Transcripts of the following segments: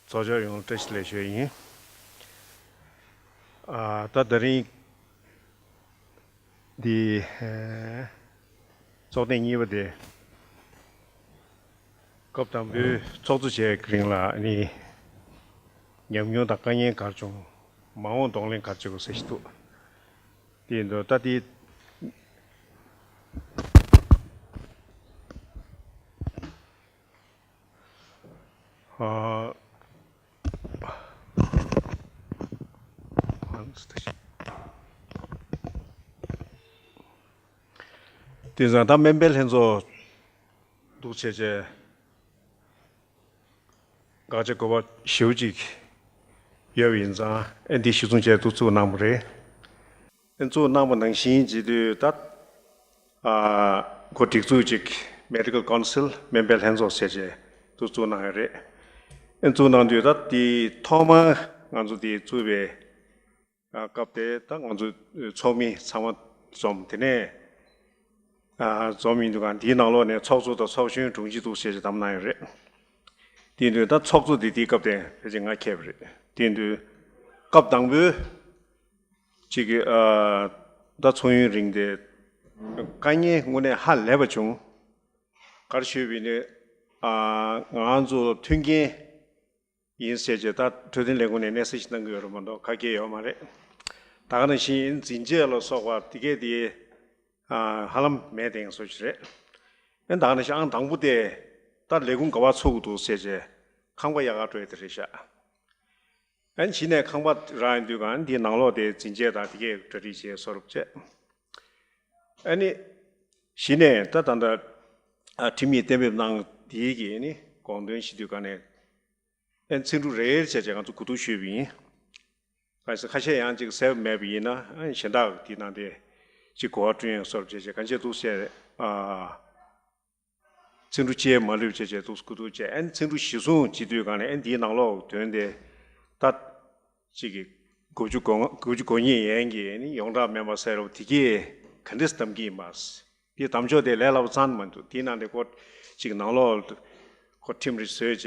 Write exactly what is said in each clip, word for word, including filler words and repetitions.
ཚོགས་བཅར་ཡོངས་ལ་བཀྲ་ཤིས་བདེ་ལེགས་ཞུ་ཡ་ཡིན། ཨ། ད་དེ་རིང་འདི་ཨེ་ཚོགས་ཐེངས་གཉིས་པ་དེ་སྐབས་དང་པོའི་ཚོགས་གཙོ་བྱས་ཀྱི་རིང་ལ་ནི་ཉམས་མྱོང་དང་དཀའ་ངལ་ག་རེ་བྱུང་། མ་འོངས་གདོང་ལེན་ག་རེ་བྱེད་དགོས་ཟེར་ཞིག་འདུག། དེ་འདུག། ད་དེ་ཨ། དེང་སང་ད་སྨན་པའི་ལྷན་ཚོགས་འདུག་བྱས་བྱས་དགག་བྱ་དགོས་པ་ཞེ་པོ་ཅིག་ཡོད་པ་ཡིན་ཙང་། ཨེ་འདི་གཞི་བཟུང་བྱས་འདུག་བཙུགས་གནང་བ་རེད། ཨེ་བཙུགས་གནང་བ་ནང་བཞིན་བྱེད་དུས་ད་ཨ་འགོ་སྒྲིག་འཛུགས་ཅིག་Medical Council སྨན་པའི་ལྷན་ཚོགས་ཟེར་བྱས་འདུག་བཙུགས་གནང་ཡོད་རེད། ཨེ་བཙུགས་གནང་དུས་ད་དེ་ཐོག་མར་ང་ཚོ་དེ་བཙུགས་པའི་ཨ་སྐབས་དེ་ད་ང་ཚོ་ཚོགས་མི་ཚང་མ་འཛོམས། དེ་ནས་ཨ་འཛོམས་ཡིན་དུས་གང་དེའི་ནང་ལོགས་ནས་ཚོགས་གཙོ་དང་ཚོགས་གཞོན་དྲུང་ཆེ་འདུག་བྱས་བྱས་བདམས་གནང་ཡོད་རེད། དེ་ཡིན་དུས་ད་ཚོགས་གཙོ་དེ་དེའི་སྐབས་དེ་ཕལ་ཆེར་ང་འཁེལ་བ་རེད། དེ་ཡིན་དུས་སྐབས་དང་པོའི་ཅིག་གི་ཨ་ད་ཚོགས་ཡུན་རིང་སྟེ་དཀའ་ངལ་དངོས་གནས་ཧ་ལས་པ་བྱུང་། ག་རེ་ཞུས་པ་ཡིན་ན་ཨ་ང་ཚོ་མཐུན་རྐྱེན་ཡིན་ཟེར་བྱས་ད་འཕྲོད་བསྟེན་ལས་ཁུངས་ནས་གནས་སྟངས་ཤིག་གནང་གི་ཡོད་རེད་མ་གཏོགས་ག་གེ་ཡོད་མ་རེད། ད་ག་ནང་བཞིན་འཛིན་ཆས་ལ་སོགས་པ་དེ་གས་དེ་ཨ་ཧ་ལམ་མེད་དེ་བཟོ་ཞིག་རེད། ཨེ་ད་ག་ནང་བཞིན་ཨང་དང་པོ་དེ་ད་ལས་ཁུངས་ག་པར་ཚུགས་ཀྱི་འདུག་ཟེར་བྱས་ཁང་པ་ཡག་ག་འགྲོ་ཡ་དེ་རེད་ཤག། ཨ་ནི་གཞི་ནས་ཁང་པ་རག་ཡོང་དུས་གང་འདིའི་ནང་ལོགས་དེ་འཛིན་ཆས་དང་དེ་གས་གྲ་སྒྲིག་བྱས་བཟོ་རོགས་བྱས། ཨ་ནི་གཞི་ནས་ད་ད་ལྟ་ཨ་ཁྲིམས་ཡིག་གཏན་འབེབས་གནང་དེའི་གི་ཨ་ནི་དགོངས་དོན་ཞུ་དུས་གང་ནས་ཨ་ནི་ཚིག་འབྲུ་རེ་རེ་བྱས་བྱས་ང་ཚོ་གོ་བསྡུར་ཞུས་པ་ཡིན། གང་ཡིན་ཟེར་ཁ་ཤས་ཡང་ཅིག་གསལ་པོ་མེད་པ་ཡིན་ན་ཨ་ནི་གཞན་དག་དེའི་ནང་དེ་ཅིག་གོ་བ་བསྐྲུན་ཡོང་བཟོ་རོགས་བྱས་བྱས་གང་བྱས་འདུག་ཟེར་ཨ། ཚིག་འབྲུ་གཅིག་མ་ལུས་བྱས་བྱས་འདུག་སྐུ་ཐུག་བྱས་ཨ་ནི་ཚིག་འབྲུ་གཞི་བཟུང་བྱེད་དུས་གང་ནས་ཨ་ནི་འདིའི་ནང་ལོགས་དོན་དེ་ད་གཅིག་གི་དགུ་བཅུ་གོ་ལྔ་དགུ་བཅུ་གོ་གཉིས་ཡན་གྱི་ཨ་ནི་ཡོངས་གྲགས་སྨན་པ་ཟེར་བ་དེ་གས་ག་འདྲས་གདམ་གྱི་ཡིན་པ། དེ་གདམ་ཕྱོགས་དེ་ལས་སླ་པོ་ཙམ་མ་འདུག། དེའི་ནང་དེ་ཀོ་གཅིག་ནང་ལོགས་ཀོ་ཁྲིམས་རིགས་བཟོས་བྱས་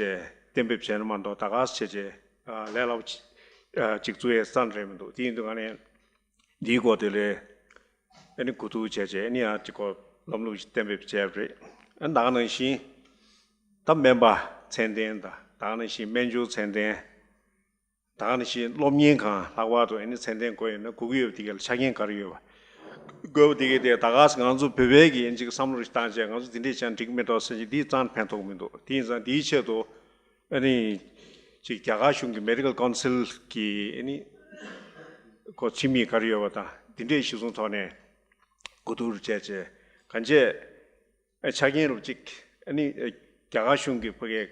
གཏན་འབེབས་བྱས་ན་མ་གཏོགས་ད་ག་ཟེ་བྱས་ལས་སླ་པོ་གཅིག་བཙུགས་ཡས་ཙམ་རེད་མི་འདུག། དེ་ཡིན་དུས་གང་ནས་འདིའི་སྐོར་དེ་ལས། ཨ་ནི་གོ་བསྡུར་བྱས་བྱས་ཨ་ནི་ཡང་གཅིག་གོ་ལམ་ལུགས་ཤིག་གཏན་འབེབས་བྱས་པ་རེད། ཨ་ནི་ད་ག་ནང་བཞིན་ད་སྨན་པ་ཚད་ལྡན་དང་ད་ག་ནང་བཞིན་སྨན་སྦྱོར་ཚད་ལྡན། ད་ག་ནང་བཞིན་སློབ་གཉེར་ཁང་ལྷག་པར་དུ་ཨ་ནི་ཚད་ལྡན་དགོས་ཡོད་ན་དགོས་ཀྱི་ཡོད་པ་དེ་གའི་ཆ་རྐྱེན་ག་རེ་ཡོད་པ། དགོས་པ་དེ་གའི་དེ་ད་ག་ང་ཚོ་བོད་པའི་གི་ཨ་ནི་གཅིག་བསམ་བློ་ཞིག་བཏང་བྱས་ང་ཚོ་འདི་འདྲས་བྱས་ན་འགྲིག་མི་འདུག་ཟེར་གྱི་འདི་རྩ་ནས་ཕན་ཐོགས་མི་འདུག། དེ་ཡིན་ཙང་འདིའི་ཆེད་དུ། ཨ་ནི། ཅིག་རྒྱ་གར་གཞུང་གི་Medical Council གི་ཨ་ནི། ཁོ་ཁྲིམས་ཡིག་ག་རེ་ཡོད་པ་དང་འདི་འདྲའི་གཞི་བཟུང་ཐོག་ནས་གོ་བསྡུར་བྱས་བྱས་གང་བྱས། ཨ་ཆ་རྐྱེན་རོབ་ཅིག་ཨ་ནི། རྒྱ་གར་གཞུང་གི་ཕ་གའི།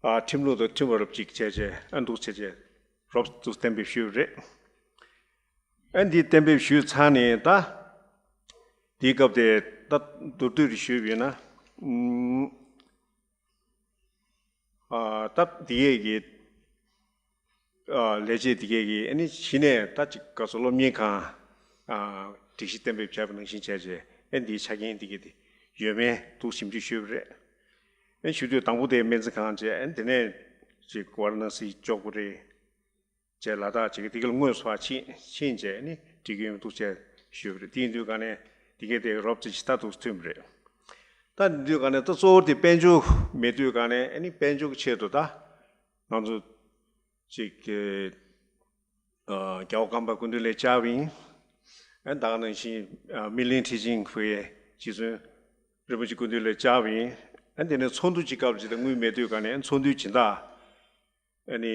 ཨ་ཁྲིམས་ལུགས་དང་མཐུན་པ་རོབ་ཅིག་བྱས་བྱས་ཨ་འདུག་བྱས་བྱས་རོབ་ཏུ་གཏན་འབེབས་ཞུས་པ་རེད། ཨ་འདི་གཏན་འབེབས་ཞུས་ཚར་ནས་ད། འདིའི་སྐབས་དེ་ད་མདོར་བསྡུས་རེ་ཞུས་པ་ཡིན་ན། ཨུམ། ཨ་སྟབས་བདེ་ཡས་ཀྱི་ཨ་ལས་བྱེད་དེ་གས་ཀྱིས་ཨ་ནི་གཞི་ནས་ད་ཅིག་ག་ཚོད་སློབ་གཉེར་ཁང་ཨ་སྒྲིག་གཞི་གཏན་འབེབས་བྱས་པ་ནང་བཞིན་བྱས་རྗེས་ཨ་འདིའི་ཆ་རྐྱེན་དེ་གས་དེ་ཡོད་མེད་འདུག་ཞིབ་འཇུག་ཞུས་པ་རེད། ཨ་ཞུ་དུས་དང་པོ་དེ་སྨན་རྩིས་ཁང་བྱས་ཨ་དེ་ནས་ཅིག་ཝཱ་ར་ཎ་སི་ཅོག་པུ་རེད། བྱས་ལ་དྭགས་བྱེད་ཀྱི་དེ་ག་ལ་དངོས་སུ་ཕར་ཕྱིན་ཕྱིན་བྱས་ནི་འགྲིག་གི་ཡོད་འདུག་ཅེས་ཞུས་པ་རེད། དེ་ཡིན་དུས་ག་ནས་དེ་གའི་དེ་རོབ་ཙམ་ཞིག་ལྟ་འདུག་ཐུབ་པ་རེད། ད་དེ་དུས་ག་ནས་ད་གཙོ་བོ་དེ་དཔལ་འབྱོར་མེད་དུས་ག་ནས་ཨ་ནི་དཔལ་འབྱོར་གྱི་ཆེད་དུ་ད་ང་ཚོ་ཅིག་གི་ཨ་རྒྱལ་བ་ཀརྨ་པ་སྐུ་མདུན་ལ་བཅར་བ་ཡིན། ཨ་ད་ག་ནང་བཞིན་ཨ་སྨིན་གླིང་ཁྲི་ཆེན་ཕུ་ཡའི་རྗེ་བཙུན་རིན་པོ་ཆེ་སྐུ་མདུན་ལ་བཅར་བ་ཡིན། ཨ་དེ་ནས་ཚོགས་འདུ་གཅིག་སྐབས་ཅིག་ད་དངུལ་མེད་དུས་ག་ནས་ཚོགས་འདུའི་སྦྱིན་བདག་ཨ་ནི་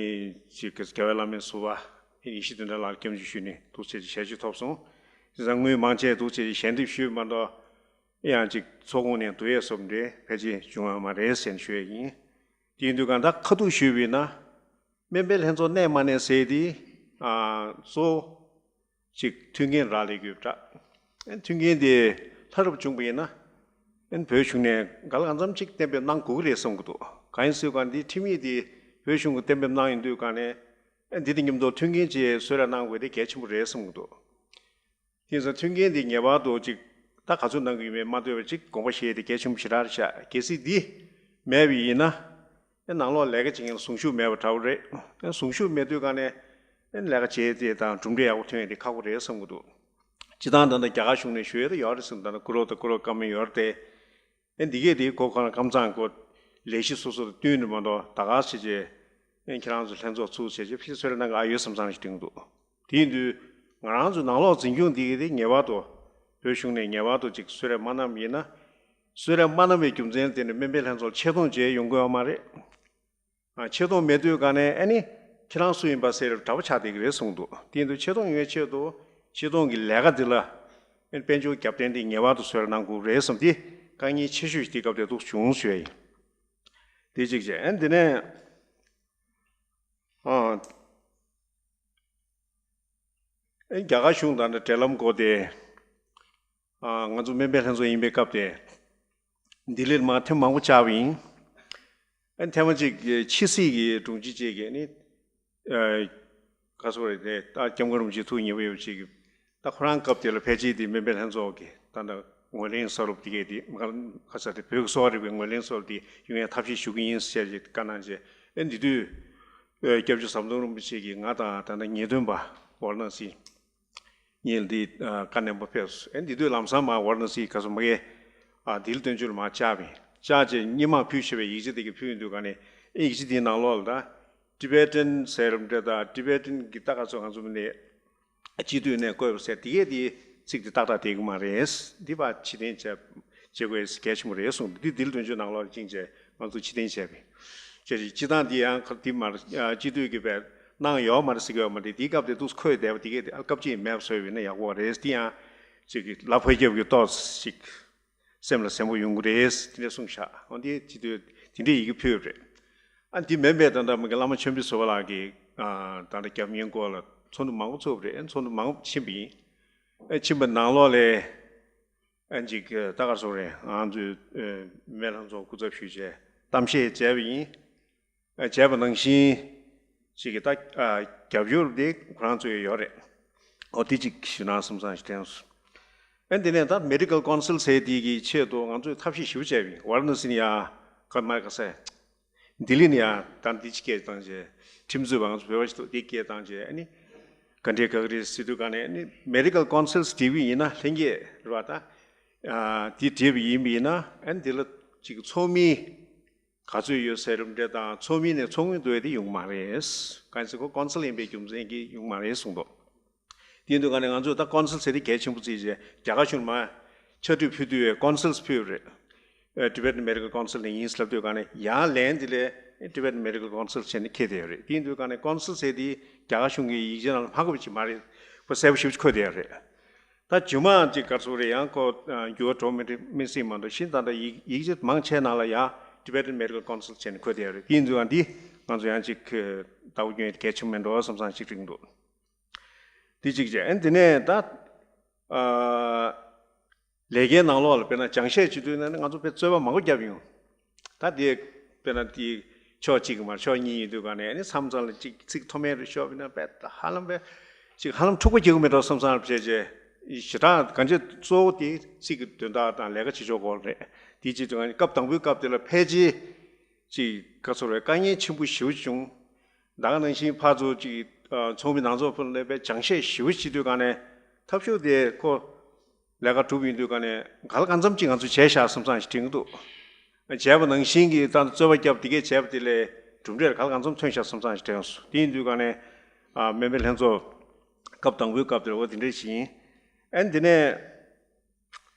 ཅིག་གི་རྒྱལ་བའི་བླ་མའི་ཟུར་པ་ཡེ་ཤེས་དོན་གྲུབ་ལགས་སྐྱབས་འཇུག་ཞུས་ནས་འདུག་ཟེར་གྱི་ཞལ་བཞུགས་ཐོབ་སོང་། དེ་ཙང་དངུལ་མང་ཆེ་འདུག་ཟེར་གྱི་ཞལ་འདེབས་ཞུས་མ་གཏོགས་ཡང་ཅིག་ཚོགས་ཁོངས་ནས་བསྡུ་ཡས་སོགས་འདྲ་ཕལ་ཆེར་བྱུང་ཡོད་མ་རེད་ཟེར་ནས་ཞུ་ཡས་ཡིན། དེ་ཡིན་དུས་གང་ལྟར་ཁ་ཐུག་ཞུས་པ་ཡིན་ན་སྨན་པའི་ལྷན་ཚོགས་གནས་མ་གནས་ཟེར་དེ་ཨ་གཙོ་བོ། གཅིག་མཐུན་རྐྱེན་རག་ལས་དགོས་པ་འདྲ། ཨ་མཐུན་རྐྱེན་དེ་ལྷ་རབ་བྱུང་བ་ཡིན་ན། ཨ་བོད་གཞུང་ནས་ག་ལ་གང་འཚམ་གཅིག་གཏན་འབེབས་གནང་དགོས་ཀྱི་རེད་བསམ་གྱི་འདུག། གང་ཡིན་ཟེར་བ་འདི་ཁྲིམས་ཡིག་དེ་བོད་གཞུང་གིས་གཏན་འབེབས་གནང་ཡོང་དུས་ག་ནས་ཨ་འདི་དང་མཉམ་དུ་མཐུན་རྐྱེན་ཅིག་བཟོས་ར་གནང་དགོས་དེ་གལ་ཆེན་པོ་རེད་བསམ་གྱི་འདུག། དེ་ཡིན་ཙང་མཐུན་རྐྱེན་དེ་ངེས་པར་དུ་གཅིག་ད་ག་ཚོད་གནང་གི་ཡོད་མེད་མ་ལྟོས་པར་གཅིག་དགོངས་པ་བཞེས་དེ་གལ་ཆེན་པོ་ཞེ་དྲག་རེད་ཤག། གལ་སྲིད་འདི་མེད་པ་ཡིན་ན། ནང་ལོགས་ལས་ཀ་བྱེད་མཁན་ལ་གཟུངས་གཞུག་མེད་པ་འདྲ་བོ་རེད། གཟུངས་གཞུག་མེད་དུས་ག་ནས་ལས་ཀ་བྱེད་དེ་དང་གྲུབ་འབྲས་ཡག་པོ་ཐོན་ཡས་དེ་ཁག་པོ་རེད་བསམ་གྱི་འདུག་སྤྱིར་བཏང་ད་ལྟ་རྒྱ་གར་གཞུང་ནས་ཞུ་ཡས་དེ་ཡོད་རེད་བསམ། ད་ལྟ་ཀུ་རོ་དང་ཀུ་རོ་ཀ་མེ་ཡོད་རེད་དེ། ཨེ་འདི་གས་དེ་གོ་ཁོ་ན་ཀམ་ཚང་གོ་ལས་གཞི་སོ་སོ་དང་བསྟུན་ནས་མ་གཏོགས་ད་ག་བྱེད་བྱེད་ཨེ་ཁྱེད་རང་ཚོ་ལྷན་ཚོགས་ཚུགས་བྱེད་བྱེད་ཕྱི་ཚོད་རེ་གནང་གི་ཨ་ཡོད་བསམ་བསམ་ཞིག་དྲན་གྱི་འདུག་དེ་ཡིན་དུས་ང་རང་ཚོའི་ནང་ལོགས་འཛིན་སྐྱོང་འདི་གས་དེ་ངེས་པར་དུ་བོད་གཞུང་ནས་ངེས་པར་དུ་ཅིག་གསོལ་རས་མ་གནང་བ་ཡིན་ན། གསོལ་རས་མ་གནང་བའི་རྒྱུ་མཚན་དེ་ནི་སྨན་པའི་ལྷན་ཚོགས་ཆེ་མཐོང་བྱས་ཡོང་གི་ཡོད་མ་རེད། ཨ་ཆེ་མཐོང་མེད་དུས་ག་ནས་ཨ་ནི་ཁྱེད་རང་སུ་ཡིན་པ་ཟེར་གྲྭ་པ་ཆགས་བསྡད་ཀྱི་རེད་གསུངས་འདུག་དེ་ཡིན་དུས་ཆེ་མཐོང་ཡོང་བའི་ཆེད་དུ་ཆེ་མཐོང་གི་ལས་ཀ་འདི་ལ་ཨ་ནི་དཔལ་འབྱོར་རྒྱབ་རྟེན་འདི་ངེས་པར་དུ་གསོལ་རས་གནང་དགོས་རེད་བསམ་སྟེ་དཀའ་ངལ་ཆེ་ཤོས་ཤིག་དེ་སྐབས་དེ་འདུག་བྱུང་ཞུ་ཡ་ཡིན། དེ་གཅིག་བྱས། ཨ་ནི་དེ་ནས་ཨ། ཨེ་རྒྱ་གར་གཞུང་དང་འབྲེལ་ལམ་སྐོར་དེ། ཨ་ང་ཚོ་སྨན་པའི་ལྷན་ཚོགས་ཡིན་པའི་སྐབས་དེ། ལྡི་ལིར་མ་ཐེངས་མང་པོ་བཅར་བ་ཡིན། ཨེ་ཐེངས་མ་གཅིག་ཕྱི་སྲིད་ཀྱི་དྲུང་ཆེ་གཅིག་གིས་ནི། ཨ་ག་སོ་རེད་དེ་ད་སྐྱབས་མགོན་རིན་པོ་ཆེ་ཐུགས་མཉེས་པོ་ཡོད་ཅིག་གིས་ད་ཁོ་རང་སྐབས་དེ་ལ་ཕལ་ཆེར་དེ་སྨན་པའི་ལྷན་ཚོགས་ཀྱི་ད་ད་ངོས་ལེན་གསར་རུབ་དེ་གས་དེ་མ་ག་ས་དེ་བོད་ཀྱི་གསོ་བ་རིག་པའི་ངོས་ལེན་གསར་རུབ་དེ་ཡོང་ཡ་ཐབས་ཤེས་ཞུ་གི་ཡིན་ཟེར་ཅིག་བཀའ་གནང་རྗེས་ཨེ་འདི་དུས། ཨེ་སྐྱབས་རྗེ་ཟམ་གདོང་རིན་པོ་ཆེ་གིས་ང་དང་ད་ལྟ་ངེས་སྟོན་པ་ཝཱ་ར་ཎ་སི་གཉིས་ལ་འདི་ཨ་བཀའ་གནང་པ་ཕེབས་སོང་། ཨེ་འདི་དུས་ལམ་སང་མར་ཝཱ་ར་ཎ་སི་ག་སོ་མ་གེ་ཨ་ལྡི་ལི་སྟོན་ཆོས་ལ་མར་བཅར་བས། བཅར་རྗེས་སྔོན་མ་ཕུལ་བཞག་པའི་ཡིག་ཆ་དེ་ག་ཕུལ་ཡོང་དུས་ག་ནས་ཨེ་ཡིག་ཆ་དེའི་ནང་ལོགས་ལ་ད་ཊི་བེ་ཊན་ཟེར་རམ་འདྲ་ད་ཊི་བེ་ཊན་གྱི་ད་ག་སོ་ང་ཚོ་མི་ནས་སྤྱི་འཐུས་ནས་བསྐོས་པ་ཟེར་དེ་གས་དེ་ཚིག་དེ་ཏག་ཏག་བསྡད་ཀྱི་མ་རེད། འདི་ཕར་ཕྱིར་འཐེན་བྱས་བྱེད་དགོས་གལ་ཆེན་པོ་རེད་གསུངས། འདི་ལྡི་ལི་དོན་གཅོད་ནང་ལོགས་ལ་བཅིངས་བྱས་ང་ཚོ་ཕྱིར་འཐེན་བྱས་པས། བྱས་ཙང་སྤྱི་བཏང་འདི་ཡང་ཁ་འདི་མར་སྤྱི་འཐུས་ཀྱི་བས་གནང་ཡོད་མ་རེད་ཟེར་གྱི་ཡོད་མ་རེད། དེའི་སྐབས་དེ་འདུག་འཁོད་བསྡད་པ་དེ་གས་དེ་སྐབས་གཅིག་མེད་པ་བཟོས་པ་ཡིན་ན་ཡག་པོ་རེད། དེ་ཡང་ཅིག་ལ་ཕ་རྒྱབ་ཀྱི་ཏོག་ཙམ་ཞིག་སེམས་ལ་གཟན་པོ་ཡོང་གི་རེད་དེ་འདྲ་གསུངས་ཤག་འོ་འདི་སྤྱི་འཐུས་དེ་འདྲའི་ཡི་གེ་ཕུལ་ཡོད་རེད། ཨ་འདི་མིན་པའི་ད་ལྟ་མི་གི་བླ་མ་ཆོས་འཕེལ་བཟོ་པ་ལགས་ཀྱིས་ཨ་ད་ལྟ་རྒྱབ་གཉེར་སྐོར་ལ་ཚོགས་འདུ་མང་པོ་ཚོགས་པ་རེད། ཚོགས་འདུ་མང་པོ་ཕྱིན་པ་ཡིན། ཨ་ཕྱིན་པ་ནང་ལོགས་ལས་ཨ་ཅིག་ད་ག་སོ་རེད། ང་ཚོའི་ཨ་སྨན་ལྷན་ཚོགས་སྐུ་ཚབ་ཞུས་བྱས་གཏམ་བཤད་བྱས་པ་ཡིན། ཨ་བྱས་པ་ནང་བཞིན་ཅིག་གི་ད་ཨ་རྒྱབ་སྐྱོར་དེ་ཁོ་རང་ཚོའི་ཡོད་རེད། ཨོ་དེ་ཅིག་ཞུ་ན་བསམ་བསམ་ཞིག་དྲན་སོང་། ཨ་འདི་ནས་ད་མེ་ཌི་ཀལ་ཀོན་སིལ་ཟེར་དེ་གི་ཆེད་དུ་ང་ཚོས་ཐབས་ཤེས་ཞིབ་བྱས་པ་ཡིན། ཝཱ་ར་ཎ་སི་ནས་ཡ་ག་མ་ག་ས། ལྡི་ལི་ནས་ཡང་ད་འདི་ཅི་སྐད་བཏང་རྗེས་ཁྲིམས་རྩོད་པ་ང་ཚོ་བོད་པ་ཞིག་འདུག་འདི་སྐད་བཏང་རྗེས་ཨ་ནི་ག་འདྲའི་ག་ག་རེ་ཟེར་དུས་ག་ནས་ཨ་ནི་མེ་ཌི་ཀལ་ཀོན་སིལ་སི་ཊི་ཝི་ཡིན་ན་ལྷན་རྒྱས་རེད་བ། ད་ཨ་འདི་བྲིས་པ་ཡིན་པ་ཡིན་ན་ཨ་ནི་འདི་ལ་ཅིག་ཚོགས་མི་ག་ཚོད་ཡོད་ཟེར་རུ་འདྲ་དང་ཚོགས་མི་ནས་ཚོགས་མི་འདུ་བ་དེ་ཡོང་གི་མ་རེད། གང་ཟེར་ཁོ་ཀོན་སིལ་ཡིན་པའི་རྒྱུ་མཚན་གྱིས་ཡོང་གི་མ་རེད་གསུངས་འདུག་དེ་ཡིན་དུས་ག་ནས་ང་ཚོས་ད་ཀོན་སིལ་ཟེར་དེ་གལ་ཆེན་པོ་བརྩིས་རྗེས་རྒྱ་གར་གཞུང་མ་ཕྱག་དྲིས་ཕུལ་དུས་ཀོན་སིལ་ཕུལ་རེད། ཨ་Tibetan Medical Council ནས་ཡིན་ལབ་དུས་ག་ནས་ཡང་ལན་དེ་ལས་Tibetan Medical Council བྱས་ནས་འཁྱེར་བསྡད་ཡོད་རེད། དེ་ཡིན་དུས་ག་ནས་ཀོན་སིལ་ཟེར་དེ་རྒྱ་གར་གཞུང་གི་ཡིག་ཆ་ནང་ལ་མ་འཁོད་པ་ཅིག་མ་རེད། ཁོ་གསལ་པོ་ཞེ་པོ་ཅིག་འཁོད་བསྡད་ཡོད་རེད། ད་རྗེས་མ་ཅིག་ག་རེ་ཟེར་རེད། ཡང་ཁོ་ཨ་འགྱུར་བ་འགྲོ་མི་འགྲོ་མི་སྲིད་མ་གཏོགས་གཞི་ད་ལྟ་ཡིག་ཡིག་ཆ་མང་ཆེ་ནང་ལ་ཡང་Tibetan Medical Council བྱས་ནས་འཁོད་བསྡད་ཡོད་རེད། དེ་ཡིན་དུས་ཡང་འདི་ང་ཚོ་ཡང་ཅིག་ལྟ་བ་སྐྱོན་གལ་ཆེན་པོ་མེད་འགྲོ་བསམ་བསམ་ཞིག་རིག་འདུག་དེ་གཅིག་བྱས། ཨ་ནི་དེ་ནས་ད་ཨ་ལས་ཀའི་ནང་ལོགས་ལ་དཔེར་ན་སྦྱང་བཤད་བྱེད་དུས་ན་ནི་ང་ཚོ་དཔེ་རྩོད་པ་མང་པོ་བརྒྱབ་ཡོང་། ད་དེ་དཔེར་ན་དེ་ཕྱོགས་གཅིག་གི་མར་ཕྱོགས་གཉིས་ཡིན་དུས་ག་ནས་ཨ་ནི་མཚམས་མཚམས་ལ་གཅིག་ཚིག་མཐོ་དམན་རེ་ཤོར་བ་ཡིན་ན་དཔེ་ཧ་ལམ་དཔེ་གཅིག་ཧ་ལམ་འཁྲུག་པ་རྒྱག་གི་མེད་འགྲོ་བསམ་བསམ་བྱས་རྗེས་ཞེ་དྲག་གང་ཅི་གཙོ་བོ་དེ་ཚིག་གི་དོན་དག་དང་ལས་ཀ་བྱེད་ཕྱོགས་སྐོར་རེད། དེ་བྱེད་དུས་ང་ནི་སྐབས་དང་པོའི་སྐབས་དེ་ལ་ཕལ་ཆེར་ཅིག་ག་ཚོད་རེད། དཀའ་ངལ་ཆེན་པོ་ཞེ་པོ་བྱུང་། ད་ག་ནང་བཞིན་ཕར་ཚུར་ཅིག་ཨ་ཚོགས་མི་ནང་ཚོགས་ཕུད་ནས་དཔེ་སྦྱང་བཤད་ཞེ་པོ་བྱེད་དུས་ག་ནས་ཐབས་ཤུགས་དེ་ཁོ་ལས་ཀ་སྒྲུབ་ཡོང་དུས་ག་ནས་གང་ལ་གང་འཚམ་ཅིག་ང་ཚོས་བྱས་ཤག་བསམ་བསམ་ཞིག་དྲན་གྱི་འདུག་བྱས་པ་ནང་བཞིན་གྱི་ད་རྩོད་པ་བརྒྱབ་དེ་གས་བྱས་པ་དེ་ལས་གྲུབ་འབྲས་གང་ལ་གང་འཚམ་ཐོན་ཤག་བསམ་བསམ་ཞིག་དྲན་སོང་། དེ་ཡིན་དུས་ག་ནས་ཨ་སྨན་པའི་ལྷན་ཚོགས་སྐབས་དང་པོའི་སྐབས་དེར་འོ་དེ་འདྲས་ཤིག་ཡིན། ཨ་ནི་དེ་ནས།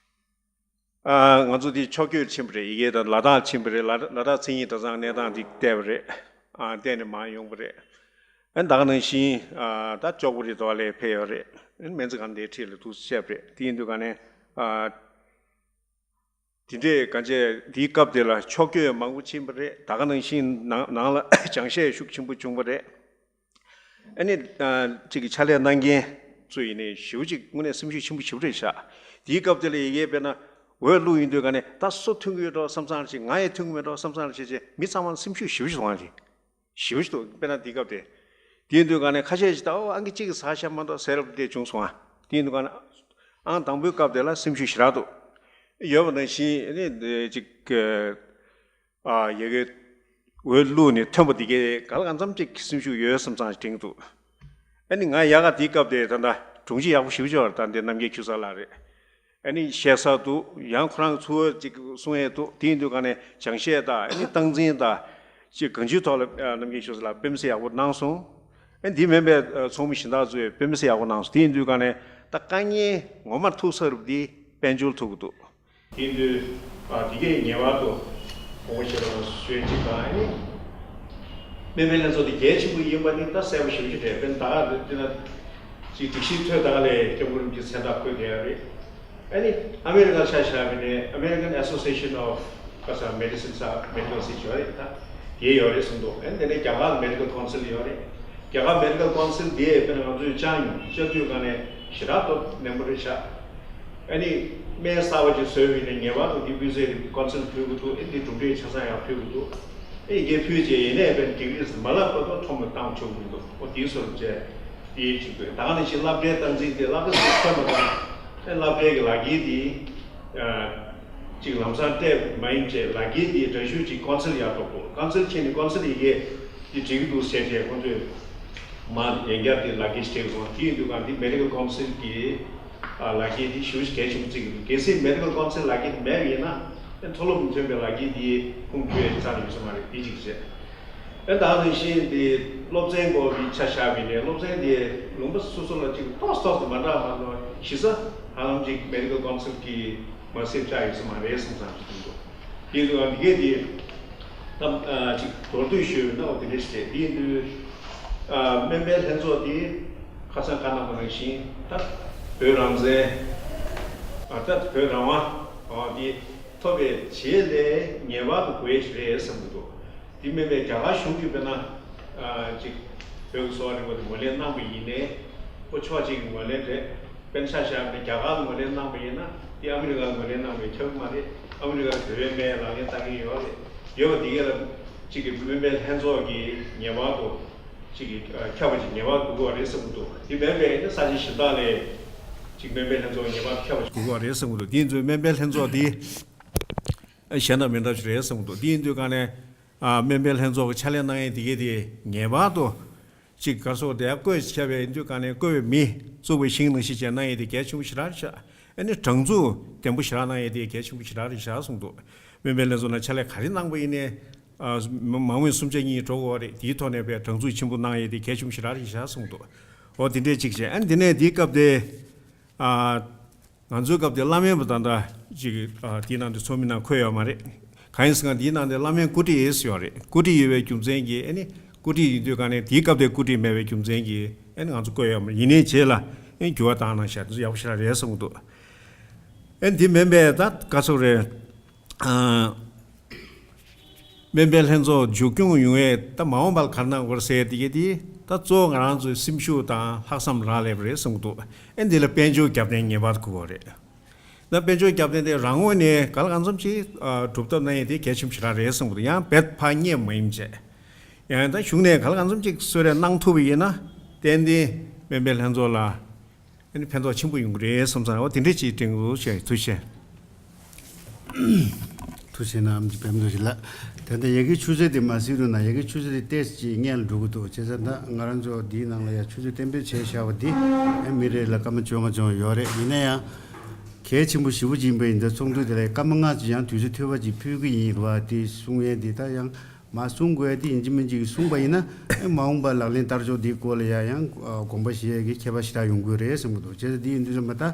ཨ་ང་ཚོ་འདི་ཕྱོགས་བསྐྱོད་ཕྱིན་པ་རེད། ཡི་གེ་དང་ལ་དྭགས་ཕྱིན་པ་རེད། ལ་ལ་དྭགས་མཚན་ཉིད་གྲྭ་ཚང་གནས་སྟངས་འདི་བལྟས་པ་རེད། ཨ་བལྟས་ནས་མར་ཡོང་པ་རེད། ཨ་ད་ག་ནང་བཞིན་ཨ་ད་ཅོག་པོ་རི་དོ་ལས་ཕེབས་ཡོད་རེད། ཨ་སྨན་རྩིས་ཁང་འདིའི་འཁྲིས་ལ་འདུག་བཤད་པ་རེད། དེ་ཡིན་དུས་ག་ནས་ཨ་དེ་འདྲས་གང་བྱས་དེའི་སྐབས་དེ་ལ་ཕྱོགས་བསྐྱོད་མང་པོ་ཕྱིན་པ་རེད། ད་ག་ནང་བཞིན་ནང་ནང་ལ་སྦྱང་བཤད་ཤུགས་ཆེན་པོ་བྱུང་བ་རེད། ཨ་ནི་ཨ་གཅིག་གི་ཕྱག་ལས་གནང་མཁན་ཚོ་ཡིན་ནའི་ཞེ་པོ་ཅིག་དངོས་གནས་སེམས་ཤུགས་ཆེན་པོ་ཞེ་པོ་རེད་ཤག་དེའི་སྐབས་དེ་ལ་ཡི་གེ་དཔེར་ན་འོས་བླུགས་ཡོང་དུས་ག་ནས་ད་སུ་ཐོན་གྱི་ཡོད་འགྲོ་བསམ་བསམ་རེད་ཅིག་ང་ཡང་ཐོན་གྱི་མེད་འགྲོ་བསམ་བསམ་རེད་ཅིག་ཅེས་མི་ཚང་མ་སེམས་ཤུགས་ཞེ་པོ་ཞིག་སོང་བ་རེད། ཞེ་པོ་ཞིག་འདུག་དཔེར་ན་དེའི་སྐབས་དེ། དེ་ཡིན་དུས་ག་ནས་ཁ་ཤས་ཤིག་ད་ཨོ་ཨང་ཀི་གཅིག་གིས་ཟ་ཤག་མ་གཏོགས་ཟེར་རབས་དེ་བྱུང་སོང་ཨ། དེ་ཡིན་དུས་ག་ནས་ཨང་དང་པོའི་སྐབས་དེ་ལ་སེམས་ཤུགས་ཞེ་དྲག་འདུག་ཡོད་པ་ནང་བཞིན་ཨ་ནི་ཅིག་ཨ་ཡ་གི་ འོས་བླུགས་ནས་ཐོན་པ་འདི་གས་ག་ལ་གང་འཚམ་ཅིག་སེམས་ཤུགས་ཡོད་བསམ་ཙང་དྲན་གྱི་འདུག་ཨ་ནི་ང་ཡག་ག་དེའི་སྐབས་དེ་ད་ལྟ་དྲུང་ཆེ་ཡག་པོ་ཞེ་པོ་ཅིག་ཡོད་རེད། ད་འདི་རྣམ་རྒྱལ་ཆོས་གྲགས་ལགས་རེད། ཨ་ནི་བཤད་ས་འདུག་ཡང་ཁོ་རང་ཚུར་ཅིག་གསུང་ཡས་འདུག་དེ་ཡིན་དུས་ག་ནས་སྦྱང་བཤད་དང་ཨ་ནི་སྟངས་འཛིན་དང་ཅིག་གང་ཅིའི་ཐོག་ལ་ཨ་རྣམ་རྒྱལ་ཆོས་གྲགས་ལགས་དཔེ་མི་སྲིད་ཡག་པོ་གནང་སོང་། ཨ་འདི་མིན་པའི་ཨ་ཚོགས་མི་གཞན་དག་ཚོས་དཔེ་མི་སྲིད་ཡག་པོ་གནང་སོང་། དེ་ཡིན་དུས་ག་ནས་ད་དཀའ་ངལ་ངོ་མར་ཐུག་ས་རུབ་འདི་དཔལ་འབྱོར་ཐུག་གི་འདུག་དེ་དུས་ཨ་དེ་གས་ངེས་པར་དུ་ཧོང་ཤེས་རོགས་ཞུ་ཅིག་དང་ཨ་ནི་སྨན་པའི་ལྷན་ཚོགས་དེ་གལ་ཆེན་པོ་ཡིན་པ་ནི་ད་གསལ་པོ་ཞེ་པོ་ཅིག་རེད། དཔེར་ན་ད་ག་དེ་ན་ཅིག་སྒྲིག་གཞི་ཐོག་ད་ག་ལས་སྐྱབས་མགོན་རིན་པོ་ཆེ་མཚན་རྟགས་འཁོད་བསྡད་ཡོད་རེད། ཨ་ནི་ཨ་མེ་རི་ཀར་ཆ་བཞག་པ་ཡིན་ནའི་American Association of Medicine Medical Institute ཡོད་རེད། ད་དེ་ཡོད་རེད་གསུངས་འདུག་ཨ་ནི་དེ་ནས་རྒྱ་གར་Medical Council ཡོད་རེད། རྒྱ་གར་Medical Council དེ་དཔེར་ན་ང་ཚོས་བཅར་མྱོང་། བཅར་དུས་ག་ནས་ཞེ་དྲག་ཏོ་ནན་པོ་རེད་ཤག་ཨ་ནི་སྨན་གསར་པ་ཅིག་བཟོས་པ་ཡིན་ན་ངེས་པར་དུ་དེ་སྤུས་ཚད་Council ཕུལ་དགོས་འདུག་ཨེ་འདི་གྲུབ་འབྲས་ཆ་ཚང་ཡང་ཕུལ་དགོས་འདུག་ཨེ་ཡི་གེ་ཕུལ་རྗེས་ཡིན་ནའི་དཔེར་ན་ཌིག་རིས་མ་ལབ་བར་དུ་ཁྲོམ་ལ་བཏང་ཆོག་གི་འདུག་ཨོ་དེའི་སོར་བཅས་དེའི་ཅིག་དགོས། ད་ག་ནང་བཞིན་སློབ་གྲྭའི་སྟངས་འཛིན་དེ་སློབ་གྲྭ་ཚོ་ཐོན་པ་དང་ཨེ་སློབ་གྲྭའི་གི་ལག་འཁྱེར་དེ་ཨ་ཅིག་ལམ་སང་སྤྲད་མ་ཡིན་བྱས་ལག་འཁྱེར་དེ་འདྲ་ཞུ་ཅིག་Council ཡར་འགྲོ་དགོས། Council ཕྱིན་ནས་Council ཡི་གེ་དེ་འགྲིག་གི་འདུག་ཟེར་བྱས་ཁོང་ཚོས་མ་ཡན་བསྐྱར་དེ་ལག་འཁྱེར་སྤྲད་དགོས་སོང་། དེ་ཡིན་དུས་གང་དེ་Medical Council གི་ཨ་ལག་འཁྱེར་དེ་ཞེ་པོ་ཅིག་གལ་ཆེན་པོ་བརྩི་གི་འདུག་གལ་སྲིད་Medical Council ལག་འཁྱེར་དེ་མེད་པ་ཡིན་ན་ཨེ་མཐོ་སློབ་མི་ཐོན་པའི་ལག་འཁྱེར་དེ་ཁུངས་འཁྱོལ་རྩ་ནས་ཡོད་ས་མ་རེད། དེ་གཅིག་བྱས། ཨེ་ད་ནང་བཞིན་དེ་སློབ་ཚན་སྐོར་གྱི་ཆ་བཞག་པ་ཡིན་ནའི་སློབ་ཚན་དེ་ལུང་པ་སོ་སོ་ལ་ཅིག་ཏོག་ཙམ་ཏོག་ཙམ་མ་འདྲ་བ་དང་གཞི་རྩ་ཧ་ལམ་ཅིག་Medical Council གི་མ་སེམས་ཆགས་ཡོད་ས་མ་རེད་བསམ་བསམ་ཞིག་འདུག་དེ་ཡིན་དུས་ཨ་འདི་གས་དེ་ད་ཨ་ཅིག་མདོར་བསྡུས་ཞུས་ན་འོ་དེ་འདྲ་ཞིག་རེད། དེ་ཡིན་དུས་ཨ་སྨན་པའི་ལྷན་ཚོགས་དེ་ཁ་སང་བཀའ་གནང་བ་ནང་བཞིན་ད་བོད་རང་བཙན་ཨ་ད་བོད་རང་དབང་ཨ་དེ་ཐོབ་པའི་རྗེས་ལ་ངེས་པར་དུ་དགོས་ཡས་ཞིག་རེད་བསམ་གྱི་འདུག་དེ་མིན་པའི་རྒྱ་གར་གཞུང་གིས་དཔེར་ན་ཨ་ཅིག་བོད་ཀྱི་གསོ་བ་རིག་པ་དེ་ངོས་ལེན་གནང་པ་ཡིན་ནའི་ཁོ་ཕྱོགས་གཅིག་གིས་ངོས་ལེན་རེད། དཔེར་ན་ཆ་བཞག་ན་རྒྱ་གར་ལ་ངོས་ལེན་གནང་པ་ཡིན་ན་དེ་ཨ་མི་རི་ཀར་ངོས་ལེན་གནང་པས་ཁྱབ་ཀྱི་མ་རེད། ཨ་མི་རི་ཀར་བོད་པའི་སྨན་ལག་ལེན་བསྟར་གྱི་ཡོད་རེད། ཡོད་པ་དེ་གས་ལ་གཅིག་གིས་སྨན་པའི་ལྷན་ཚོགས་ཀྱིས་ངེས་པར་དུ་གཅིག་གིས་ཨ་ཁྱབ་པ་ཅིག་ངེས་པར་དགོས་ཀྱི་རེད་བསམ་གྱི་འདུག་དེ་མིན་པའི་ས་ཆ་གཞན་དག་ལ་གཅིག་སྨན་པའི་ལྷན་ཚོགས་ངེས་པར་ཁྱབ་པ་ཅིག་དགོས་ཀྱི་རེད་བསམ་གྱི་འདུག་དེ་ཡིན་ཚུལ་སྨན་པའི་ལྷན་ཚོགས་དེ་གཞན་དང་མི་འདྲ་ཞིག་རེད་བསམ་གྱི་འདུག་དེ་ཡིན་དུས་ག་ནས་ཨ་སྨན་པའི་ལྷན་ཚོགས་ཀྱི་ཕྱག་ལས་གནང་ཡས་དེ་གས་དེ་ངེས་པར་དུ་གཅིག་ག་སོགས་དེ་བཀོད་བྱས་པའི་དུས་ག་ནས་བཀོད་པའི་མི་བཙུགས་པའི་ཞིང་ནང་བཞིན་བྱས་གནང་ཡས་དེ་གལ་ཆེན་པོ་ཞེ་དྲག་རེད་ཤག་ཨ་ནི་དྲང་ཚུགས་ལྡན་པོ་ཞེ་དྲག་གནང་ཡས་དེ་གལ་ཆེན་པོ་ཞེ་དྲག་རེད་ཤག་གསུངས་འདུག་སྨན་པའི་ལྷན་ཚོགས་ནང་ཕྱག་ལས་ག་རེ་གནང་པ་ཡིན་ནའི་ཨ་མ་དངུལ་སུམ་ཆ་གཉིས་འགྲོ་དགོས་པ་རེད། དེའི་ཐོག་ནས་པའི་དྲང་ཚུགས་ཆེན་པོ་གནང་ཡས་དེ་གལ་ཆེན་པོ་ཞེ་དྲག་རེད་ཤག་གསུངས་འདུག་འོ་དེ་འདྲས་གཅིག་བྱས། ཨ་ནི་དེ་ནས་དེའི་སྐབས་དེ་ཨ། ང་ཚོའི་སྐབས་དེ་བླ་སྨན་པ་ད་ལྟ་ཅིག་ཨ་དེའི་ནང་དུ་ཚོགས་མི་ནང་འཁོད་ཡོད་མ་རེད། གང་ཡིན་ཟེར་ན་དེའི་ནང་དུ་བླ་སྨན་སྐུ་བགྲེས་ཡོད་རེད། སྐུ་བགྲེས་ཡོད་པའི་རྒྱུ་མཚན་གྱིས་ཨ་ནི་སྐུ་བགྲེས་ཡིན་དུས་ག་ནས་དེའི་སྐབས་དེ་སྐུ་བགྲེས་མེད་པའི་རྒྱུ་མཚན་གྱིས་ཨ་ནི་ང་ཚོ་བསྐོས་ཡོད་མ་རེད། ཡིན་ནའི་རྗེས་ལ་ཨ་ནི་འགྱུར་བ་བཏང་གནང་ཤག་དེ་ཚོ་ཡག་པོ་ཞེ་དྲག་རེད་བསམ་གྱི་འདུག་ཨ་ནི་དེ་མིན་པའི་ད་ག་ཚོད་རེད། ཨ། སྨན་པའི་ལྷན་ཚོགས་མཇུག་སྐྱོང་ཡོང་བའི་ད་མ་འོངས་པར་ག་རེ་གནང་དགོས་ཟེར་དེ་གས་དེ་ད་གཙོ་བོ་ང་རང་ཚོའི་སེམས་ཤུགས་དང་ལྷག་བསམ་རག་ལས་པ་རེད་བསམ་གྱི་འདུག་ཨེ་འདི་ལ་དཔལ་འབྱོར་རྒྱབ་རྟེན་ངེས་པར་དགོས་པ་རེད། ད་དཔལ་འབྱོར་རྒྱབ་རྟེན་དེ་རང་ངོས་ནས་ག་ལ་གང་འཚམ་ཅིག་ཨ་སྒྲུབ་ཐབས་གནང་ཡས་དེ་གལ་ཆེན་པོ་ཞེ་དྲག་རེད་བསམ་གྱི་འདུག་ཡང་བེད་ཕར་རྙེད་མ་ཡིན་བྱས། ཡང་ད་གཞུང་ནས་ག་ལ་གང་འཚམ་ཅིག་གསོལ་རས་གནང་ཐུབ་པ་ཡིན་ན་ཏན་ཏན་སྨན་པའི་ལྷན་ཚོགས་ལ། ཨ་ནི་ཕན་ཐོགས་ཆེན་པོ་ཡོང་གི་རེད་བསམ་ཙང་འོ་དེ་འདྲས་ཅིག་དྲན་གྱི་འདུག་ཞེས། ཐུགས་རྗེ་ཆེ། ཐུགས་རྗེ་གནང་། ཨམ་ཅི་བེམ་རྡོ་རྗེ་ལགས། ད་ལྟ་ཡ་གི་ཆུ་ཚོད་དེ་མ་ཟིན་རུང་ན་ཡ་གི་ཆུ་ཚོད་དེ་ཏོག་ཙམ་ཅིག་སྔོན་ལ་འགྲོ་གི་འདུག་བྱས་ཙང་ད་ང་རང་ཚོ་འདིའི་ནང་ལ་ཡ་ཆུ་ཚོད་གཏན་འབེབས་བྱས་བཞག་པ་འདི་ཨ་མི་རེ་ལ་སྐར་མ་བཅོ་ལྔ་ཅུང་ཡོད་རེད། ཡིན་ན་ཡང་གལ་ཆེན་པོ་ཞེ་པོ་ཅིག་ཡིན་པ་ཡིན་ཙང་ཚོགས་འདུ་དེ་ལ་སྐར་མ་ལྔ་ཅིག་ཡང་དུས་ཚོད་ཐོལ་པ་ཅིག་ཕུལ་གི་ཡིན་རེད་བ། དེ་གསུང་ཡས་འདི་ད་ཡང་། མ་གསུང་དགོས་ཡ་དེ་ཡིན་གཅིག་མིན་གཅིག་གསུངས་པ་ཡིན་ན་མ་འོངས་པ་ལག་ལེན་བསྟར་ཕྱོགས་འདིའི་སྐོར་ལ་ཡ་ཡང་དགོངས་པ་བཞེས་ཡ་གི་ཁྱད་པར་ཞེ་དྲག་ཡོང་གི་རེད་བསམ་གྱི་འདུག་བྱས་ཙང་འདི་ཡིན་དུས་ཙམ་པ་ད་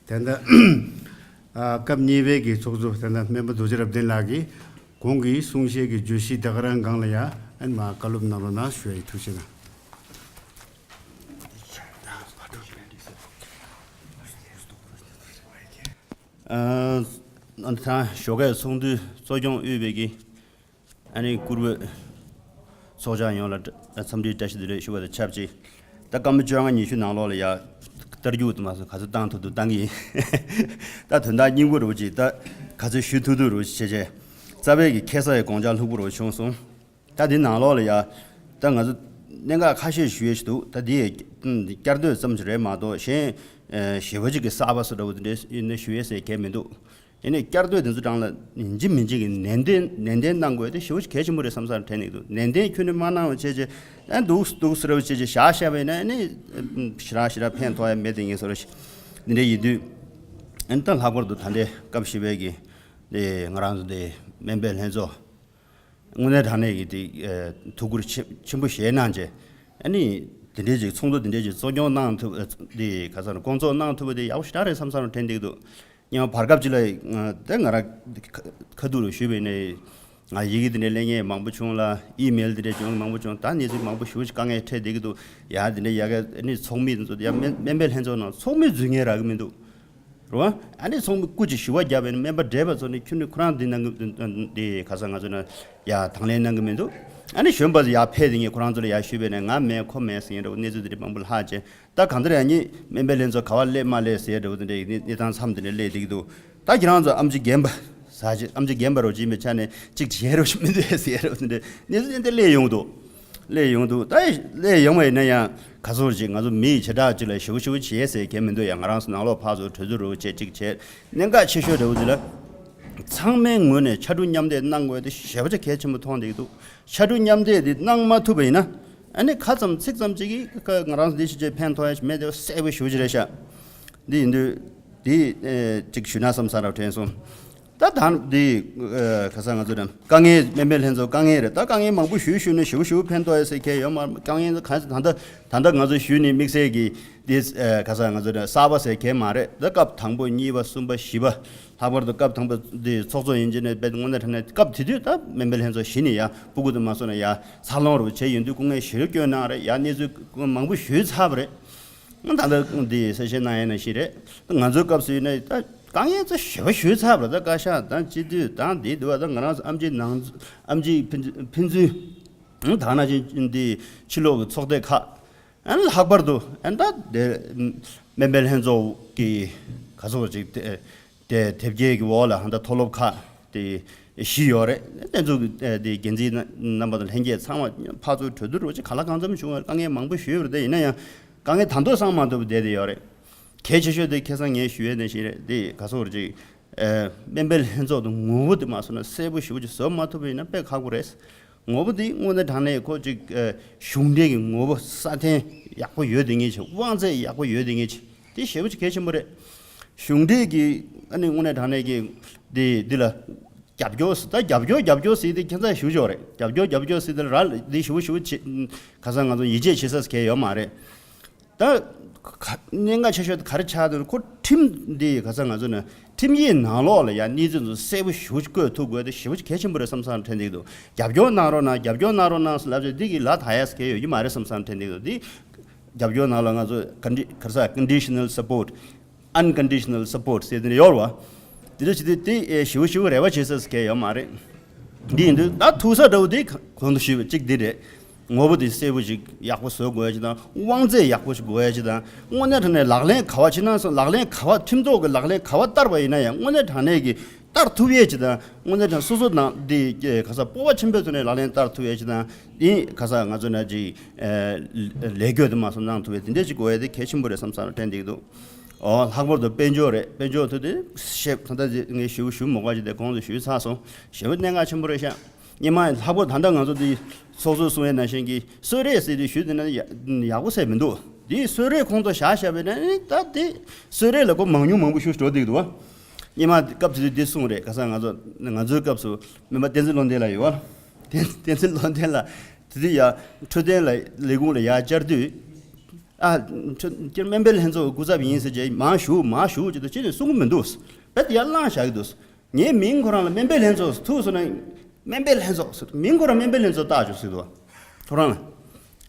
ད་ལྟ་སྐབས་གཉིས་པའི་གི་ཚོགས་གཙོ་ད་ལྟ་སྨན་པ་རྡོ་རྗེ་རབ་བརྟན་ལགས་ཀྱིས་གོང་གི་གསུང་བཤད་ཀྱི་བརྗོད་གཞི་ད་ག་རང་སྒང་ལ་ཡ་ཨ་ནི་མ་བཀའ་སློབ་གནང་རོགས་གནང་ཞུ་ཡ་ཡིན། ཐུགས་རྗེ་གནང་། ཨ་ད་ཞོགས་ཀའི་ཚོགས་འདུའི་གཙོ་སྐྱོང་དབུས་པའི་གི་ཨ་ནི་བཀུར་འོས་ཚོགས་བཅར་ཡོངས་ལ་འཚམས་འདྲིའི་བཀྲ་ཤིས་བདེ་ལེགས་ཞུ་བ་དང་ཆབས་ཅིག་ད་སྐར་མ་བཅོ་ལྔ་ཉི་ཤུ་ནང་ལོགས་ལ་ཡ་བསྟར་རྒྱུ་དུ་མ་སོང་ག་ཚོད་བཏང་ཐུབ་ཐུབ་བཏང་གི་ཡིན། ད་དོན་དག་སྙིང་པོ་རུ་ཅིག་ད་ག་ཚོད་ཞུ་ཐུབ་ཐུབ་རུ་ཅིག་བྱས་བྱས་རྩ་བའི་གི་ཁ་ས་ཡི་དགོངས་འཆར་ལྷུག་པོ་རུ་བྱུང་སོང་། ད་འདི་ནང་ལོགས་ལ་ཡ་ད་ང་ཚོ་གནད་འགག་ཁ་ཤས་ཞུ་ཡས་ཞིག་འདུག་ད་འདི་བསྐྱར་ཟློས་ཙམ་ཞིག་རེད་མ་གཏོགས་གཞན་ཞེ་པོ་ཅིག་གི་གསར་པ་སུ་འདྲ་བོ་དེ་འདྲས་ཡིན་ན་ཞུ་ཡས་ཟེར་གལ་མི་འདུག་ཡིན་ནའི་བསྐྱར་ཟློས་དེ་ཚོ་གྲས་ལ་ཡིན་གཅིག་མིན་གཅིག་གི་ནན་ཏན་ནན་ཏན་གནང་དགོས་དེ་ཞེ་པོ་ཅིག་གལ་ཆེན་པོ་རེད་བསམ་བསམ་དྲན་གྱི་འདུག་ནན་ཏན་ཁྱོན་ནས་མ་གནང་བ་བྱས་བྱས་ཨ་འདུག་འདུག་ཟེར་བ་བྱས་བྱས་བཞག་བཞག་པ་ཡིན་ན་ཨ་ནི་ཞེ་དྲག་ཞེ་དྲག་ཕན་ཐོགས་ཡ་མེད་དེ་ངས་བཟོ་འདྲ་ཞིག་འདི་འདྲ་ཡིན་དུས། ཨ་ནི་ད་ལྷག་པར་དུ་ད་ལྟའི་སྐབས་བཞི་པའི་གི་དེ་ང་རང་ཚོ་དེ་སྨན་པའི་ལྷན་ཚོགས་དངོས་གནས་དྲང་གནས་ཀྱི་དེ་ཐུགས་ཁུར་ཆེ་ཆེན་པོ་བཞེས་གནང་བྱས། ཨ་ནི་དེ་འདྲའི་ཅིག་ཚོགས་འདུ་དེ་འདྲའི་ཅིག་གཙོ་སྐྱོང་གནང་ཐུབ་དེ་ག་ས་ན་སྐོང་ཚོགས་གནང་ཐུབ་པ་དེ་ཡག་པོ་ཞེ་དྲག་རེད་བསམ་བསམ་དྲན་གྱི་འདུག་སྔོན་མ་བར་སྐབས་ཅིག་ལ་ང་དེ་ང་རང་ཁ་ཁ་ཐུག་ལ་ཞུས་པ་ཡིན་ན། ང་ཡི་གེ་དེ་འདྲའི་ལེན་མཁན་མང་པོ་བྱུང་ལ་ཨི་མེལ་དེ་འདྲའི་བྱུང་མང་པོ་བྱུང་ད་གནས་ཚུལ་མང་པོ་ཞེ་པོ་ཅིག་དཀའ་ངལ་འཕྲད་བསྡད་ཀྱི་འདུག་ཡ་དེ་འདྲའི་ཡ་གི་ཨ་ནི་ཚོགས་མི་དེ་ཚོ་ཡ་སྨན་སྨན་པའི་ལྷན་ཚོགས་ནང་ཚོགས་མི་རྫུན་ངན་རག་གི་མི་འདུག་རེད་བ། ཨ་ནི་ཚོགས་མི་སྐུ་མཁྱེན་ཞུ་བ་བརྒྱབ་པ་ཡིན་ན་སྨན་པ་བགྲེས་པ་ཚོ་ནི་ཁྱོན་ནས་ཁོ་རང་འདི་གནང་གི་འདི་ག་ས་ང་ཚོ་ན་ཡ་དང་ལེན་གནང་གི་མི་འདུག་ཨ་ནི་གཞོན་པ་ཚོ་ཡ་ཕེབས་དེ་ངས་ཁོ་རང་ཚོ་ལ་ཡ་ཞུས་པ་ཡིན་ན་ང་མེད་ཁོ་མེད་ཟེར་མཁན་འདྲ་བོ་གནས་ཚུལ་དེ་འདྲ་མང་པོ་ལྷག་བྱས། ད་གང་ལྟར་ཡང་ཉིད་སྨན་པའི་ལྷན་ཚོགས་ག་བ་སླེབས་མ་སླེབས་ཟེར་འདྲ་བོ་དེ་འདྲའི་གནས་སྟངས་མཚམས་དེ་འདྲ་སླེབས་བསྡད་ཀྱི་འདུག་ད་ཁྱེད་རང་ཚོ་ཨེམ་ཆི་རྒན་པ་ཟ་ཆེ་ཨེམ་ཆི་རྒན་པ་རོ་ཅིག་ཡིན་པའི་ཆ་ནས་གཅིག་བྱས་རོ་ཞིག་མི་འདུག་ཟེར་འདྲ་བོ་དེ་འདྲའི་གནས་ཚུལ་དེ་འདྲ་སླེབས་ཡོང་འདུག་སླེབས་ཡོང་འདུག་ད་སླེབས་ཡོང་བ་ཡིན་ན་ཡང་ག་ཚོད་ཅིག་ང་ཚོ་མི་ཡི་བྱེ་བྲག་ཅིག་ལ་ཞེ་པོ་ཞེ་པོ་བྱས་ཟེར་མཁན་མི་འདུག་ཡང་ང་རང་ཚོ་ནང་ལོགས་ཕར་ཚུར་གྲོས་བསྡུར་རོ་བྱས་གཅིག་བྱས་གནད་འགག་ཆེ་ཤོས་འདྲ་བོ་དེ་ལ་ཚང་མའི་ངོས་ནས་ཕྱར་གྲུ་མཉམ་འདེགས་གནང་དགོས་དེ་ཞེ་པོ་ཅིག་གལ་ཆེན་པོ་མཐོང་བསྡད་ཀྱི་འདུག་ཕྱར་གྲུ་མཉམ་འདེགས་དེ་གནང་མ་ཐུབ་པ་ཡིན་ན། ཨ་ནི་ཁ་ཙམ་ཚིག་ཙམ་ཅིག་གིས་ཁ་ང་རང་འདི་ཞིག་བྱས་ཕན་ཐོགས་ཡ་ཞིག་མེད་དེ་གསལ་པོ་ཞེ་པོ་ཅིག་རེད་ཤག་འདི་ཡིན་དུས་འདི་ཨེ་ཅིག་ཞུས་ན་བསམ་ས་ར་དྲན་སོང་། ད་ད་འདི་ཨེ་ག་ས་ང་ཚོ་རང་དཀའ་ངལ་སྨན་པའི་ལྷན་ཚོགས་དཀའ་ངལ་རེད། ད་དཀའ་ངལ་མང་པོ་ཞུས་ཞུས་ནས་ཞེ་པོ་ཞེ་པོ་ཕན་ཐོགས་ཡ་ཟེར་མཁན་ཡོད་མ་རེད། དཀའ་ངལ་ག་ད་ལྟ་ད་ལྟ་ང་ཚོ་ཞུས་ནས་དམིགས་བསལ་གྱི་འདི་ཨེ་ག་ས་ང་ཚོ་རང་གསར་པ་ཟེར་མཁན་མ་རེད། ད་སྐབས་དང་པོ་གཉིས་པ་གསུམ་པ་བཞི་པ། ལྷག་པར་དུ་སྐབས་དང་པོ་འདི་ཚོགས་གཙོ་ཡིན་གྱི་ནས་དཔེ་དངོས་གནས་དྲང་གནས་སྐབས་དེ་དུས་ད་སྨན་པའི་ལྷན་ཚོགས་གཞི་ནས་ཡ་སྤུ་གུ་དུ་མ་སོང་ན་ཡ་འཚར་ལོངས་རུ་བྱས་ཡོང་དུས་སྐུ་ངལ་ཞེ་པོ་བསྐྱོན་གནང་རེད། ཡ་གནས་ཚུལ་མང་པོ་ཞུས་ཚར་བ་རེད། ད་ལྟ་འདི་གསལ་བཤད་གནང་ཡས་ནང་བཞིན་རེད། ང་ཚོའི་སྐབས་སུ་ཡིན་ན་ད་དཀའ་ངལ་ཚོ་ཞེ་པོ་ཞུས་ཚར་བ་རེད། ད་བཀའ་ཤག་དང་སྤྱི་འཐུས་དང་འདི་འདི་བ་ད་ང་རང་ཚོ་ཨེམ་ཆི་ནང་ཨེམ་ཆི་ཕན་ཕན་ཚུན་ད་ནང་བཞིན་འདི་ཕྱི་ལོགས་ཀྱི་ཚོགས་སྡེ་ཁག་ཨན་ལྷག་པར་དུ་ཨན་ད་དེ་སྨན་པའི་ལྷན་ཚོགས་ཀྱི་ག་ཚོད་ཅིག་དེ་དེ་དེབ་སྐྱེལ་གྱི་འོག་ལ་ཧན་ད་མཐོ་སློབ་ཁག་དེ་བཞི་ཡོད་རེད། ལྷན་ཚོགས་ཀྱི་དེ་འགན་འཛིན་རྣམ་པ་དང་ལྷན་རྒྱས་ཚང་མ་ཕར་ཚུར་གྲོས་བསྡུར་རོགས་ཅིག་ག་ལ་གང་འཚམ་བྱུང་བ་དཀའ་ངལ་མང་པོ་ཞུས་ཡོད་རེད། དེ་ཡིན་ན་ཡང་དཀའ་ངལ་ད་དུང་སངས་མ་ཐུབ་བསྡད་དེ་ཡོད་རེད། གལ་ཆེ་ཤོས་དེ་ཁ་སང་ངས་ཞུ་ཡས་ནང་བཞིན་རེད། དེ་ག་ཚོད་ཅིག་སྨན་པའི་ལྷན་ཚོགས་དང་ངོ་བོ་དེ་མ་སོང་ན་གསལ་པོ་ཞེ་པོ་ཅིག་བཟོ་མ་ཐུབ་པ་ཡིན་ན་དཔེ་ཁག་པོ་རེད། ངོ་བོ་འདི་དངོས་གནས་དྲང་གནས་ཁོ་ཅིག་ཨ་གཞུང་འབྲེལ་གྱི་ངོ་བོ་སྲ་བརྟན་ཡག་པོ་ཡོད་དེ་ངེས་ཆེ། དབང་ཚད་ཡག་པོ་ཡོད་དེ་ངེས་ཆེ། དེ་ཞེ་པོ་ཅིག་གལ་ཆེན་པོ་རེད། གཞུང་འབྲེལ་གྱི་ཨ་ནི་དངོས་གནས་དྲང་གནས་ཀྱི་འདི་འདི་ལ་རྒྱབ་སྐྱོར་ཟེར་ད་རྒྱབ་སྐྱོར་རྒྱབ་སྐྱོར་ཟེར་དེ་ཁྱད་མཚར་ཞུ་ཆོག་རེད། རྒྱབ་སྐྱོར་རྒྱབ་སྐྱོར་ཟེར་དེ་ར་འདི་ཞེ་པོ་ཞེ་པོ་བྱེད་ག་ས་ང་ཚོ་ཡིད་ཆེས་བྱེད་ས་གལ་ཡོད་མ་རེད། ད་ག་གནད་འགག་ཆེ་ཤོས་དེ་ག་རེ་ཆགས་འདུག་ཁོ་ཁྲིམས་འདི་ག་ས་ང་ཚོ་ནི་ཁྲིམས་ཡིག་ནང་ལོགས་ལ་ཡང་གནས་ཚུལ་ཚོ་གསལ་པོ་ཞེ་པོ་ཅིག་བཀོད་ཐུབ་དགོས་དེ་ཞེ་པོ་ཅིག་གལ་ཆེན་པོ་རེད་བསམ་བསམ་དྲན་འདུག་རྒྱབ་སྐྱོར་གནང་རོགས་གནང་། རྒྱབ་སྐྱོར་གནང་རོགས་གནང་ཟེར་ལབ་བྱས་འདི་གི་ལ་ད་ཡས་གལ་ཡོད་ཀྱི་མ་རེད་བསམ་བསམ་དྲན་འདུག་འདི་རྒྱབ་སྐྱོར་ནང་ལ་ང་ཚོ་ཀོན་ཌི་ག་རེ་ཟེར་conditional support, unconditional support ཟེར་དེ་འདྲ་ཡོད་རེད་བ། དེ་འདྲ་བྱེད་དུས་དེ་ཞེ་པོ་ཞེ་པོ་རེ་བ་བྱེད་ས་གལ་ཡོད་མ་རེད། འདི་ཡིན་དུས་ད་ཐུག་ས་འདྲ་བོ་དེ་གོང་དུ་ཞུས་པ་གཅིག་འདི་རེད། ངོ་བོ་དེ་གསལ་པོ་ཞིག་ཡག་པོ་བཟོ་དགོས་ཡ་ཅིག་དང་། དབང་ཚད་ཡག་པོ་ཞིག་དགོས་ཡ་ཅིག་དང་། དངོས་གནས་དྲང་གནས་ལག་ལེན་ག་བ་བྱེད་ན་སོང་། ལག་ལེན་ག་བ་ཁྲིམས་ཐོག་གི་ལག་ལེན་ག་བ་བསྟར་བ་ཡིན་ན་ཡང་དངོས་གནས་དྲང་གནས་ཀྱི་བསྟར་ཐུབ་ཡས་ཅིག་དང་། དངོས་གནས་དྲང་སོ་སོ་ནང་འདི་ག་ས་སྤོབས་པ་ཆེན་པོའི་ཐོག་ནས་ལག་ལེན་བསྟར་ཐུབ་ཡས་ཅིག་དང་། འདི་ག་ས་ང་ཚོ་ན་ཅིག་ལས་བགོས་དེ་མ་སོང་གནང་ཐུབ་ཡས་དེ་འདྲས་ཅིག་དགོས་ཡས་དེ་གལ་ཆེན་པོ་རེད་བསམ་བསམ་དྲན་འདུག་ཨོ་ལྷག་པར་དུ་དཔལ་འབྱོར་རེད། དཔལ་འབྱོར་ཐོག་དེ་ཞེ་ད་ལྟ་ངས་ཞུ་ཞུ་མ་དགོས་ཅིག་དེ་གོང་དུ་ཞུས་ཚར་སོང་། ཞེ་པོ་གནད་འགག་ཆེན་པོ་རེད་ཤག་སྔོན་མ་ལྷག་པར་ད་ལྟ་ང་ཚོ་འདི་ཚོགས་གཙོས་གསུང་ཡས་ནང་བཞིན་གྱི་གསོལ་རས་ཟེར་དུས་ཞུས་དེ་ན་ཡག་ཡག་པོ་ཟེར་མི་འདུག་འདི་གསོལ་རས་ཁོང་ཚོ་བཞག་བཞག་པས་ན་ད་དེ་གསོལ་རས་ལ་ཁོ་མང་ཉུང་མང་པོ་ཞུ་འགྲོ་བསྡད་འདུག་བ། སྔོན་མ་སྐབས་དེ་དུས་འདི་གསུངས་རེད། ག་ས་ང་ཚོ་ང་ཚོའི་སྐབས་སུ་སྨན་པ་བསྟན་འཛིན་བློ་ལྡན་ལགས་ཡོད་བ། བསྟན་བསྟན་འཛིན་བློ་ལྡན་ལགས་དེ་དུས་ཡ་འཕྲོད་བསྟེན་ལ་ལས་ཁུངས་ལ་ཡར་བཅར་དུས། ཨ་འཕྲོད་སྨན་པའི་ལྷན་ཚོགས་སྐུ་ཚབ་ཡིན་ཟེར་རྗེས་མར་ཞུ་མར་ཞུ་ཅེས་དུ་ཅི་ནས་གསུང་གི་མི་འདུག་རྦད་དེ་ཡར་བླངས་བཞག་གི་འདུག་ངའི་མིང་ཁོ་རང་ལ་སྨན་པའི་ལྷན་ཚོགས་ཐུག་སོང་ན། སྨན་པའི་ལྷན་ཚོགས་ཟེར་མིང་ཁོ་རང་སྨན་པའི་ལྷན་ཚོགས་བཏགས་བཅུག་ཟེར་འདུག་ཁོ་རང་ལ།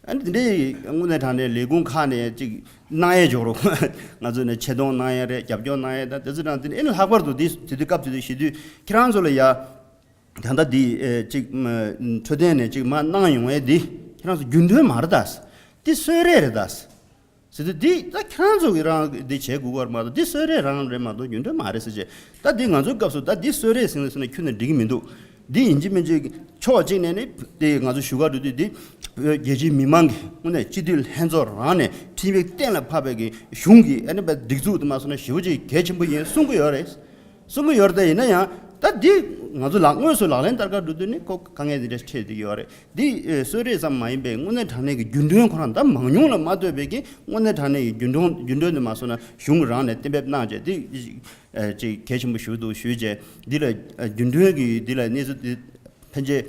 ཨ་ནི་དེ་འདྲའི་དངོས་གནས་དྲང་གནས་ལས་ཁུངས་ཁག་ནས་ཅིག་གནང་ཡས་འཇོག་རོགས། ང་ཚོ་ནས་ཆེ་མཐོང་གནང་ཡས་རེད། རྒྱབ་སྐྱོར་གནང་ཡས་དང་དེ་ཚོ་དང་དེ་ནས་ཨེ་ནི་ལྷག་པར་དུ་དེ་དེ་དུས་སྐབས་དེ་དུས་ཞུ་དུས་ཁྱེད་རང་ཚོ་ལ་ཡ། ད་ལྟ་འདི་ཨེ་ཅིག་འཕྲོད་བསྟེན་ནས་ཅིག་མར་གནང་ཡོང་ཡས་འདི་ཁྱེད་རང་ཚོ་རྒྱུན་མཐུད་མ་རེད་ད། འདི་གསོལ་རས་རེད་ད། ཟེར་དུས་འདི་ད་ཁྱེད་རང་ཚོ་གི་རང་འདི་བྱེད་དགོས་ཀྱི་མ་གཏོགས་འདི་གསོལ་རས་རང་རེད་མ་གཏོགས་རྒྱུན་མཐུད་མ་རེད་ཟེར་བྱས། ད་འདི་ང་ཚོའི་སྐབས་སུ་ད་འདི་གསོལ་རས་ཟེར་ནས་ཟེར་ན་ཁྱོན་ནས་འགྲིག་གི་མི་འདུག་འདི་ཡིན་གཅིག་མིན་གཅིག་ཕྱོགས་གཅིག་ནས་ནི་དེ་ང་ཚོ་ཞུ་ག་འགྲོ་དུས་འདི་བོད་རྒྱལ་སྤྱིའི་མི་མང་གི་དངོས་གནས་སྤྱི་འཐུས་ལྷན་ཚོགས་རང་ནས་ཁྲིམས་ཡིག་གཏན་ལ་ཕབ་པའི་གི་གཞུང་གི་ཨ་ནི་བའི་སྒྲིག་འཛུགས་དུ་མ་སོང་ན་ཞེ་པོ་ཅིག་གལ་ཆེན་པོ་ཡིན་གསུང་གི་ཡོད་རེད། གསུང་གི་ཡོད་རེད། ཡིན་ན་ཡང་ད་འདི་ང་ཚོ་ལག་དངོས་སུ་ལག་ལེན་བསྟར་ག་འགྲོ་དུས་ནི་ཁོ་དཀའ་ངལ་འདི་འདྲ་འཕྲད་བསྡད་ཀྱི་ཡོད་རེད། འདི་ཨེ་གསོལ་རས་ཙམ་མ་ཡིན་པའི་དངོས་གནས་དྲང་གནས་ཀྱི་རྒྱུན་གྲོན་ཁོ་རང་ད་མང་ཉུང་ལ་མ་ལྟོས་པའི་གི་དངོས་གནས་དྲང་གནས་ཀྱི་རྒྱུན་གྲོན་རྒྱུན་གྲོན་དུ་མ་སོང་ན་གཞུང་རང་ནས་གཏན་འབེབས་གནང་བྱས་འདི་ཨེ་ཅིག་གལ་ཆེན་པོ་ཞུ་འདུག་ཞུས་བྱས་འདི་ལ་ཨེ་རྒྱུན་གྲོན་གྱི་འདི་ལ་གནས་ཚུལ་འདི་ཕན་ཆད་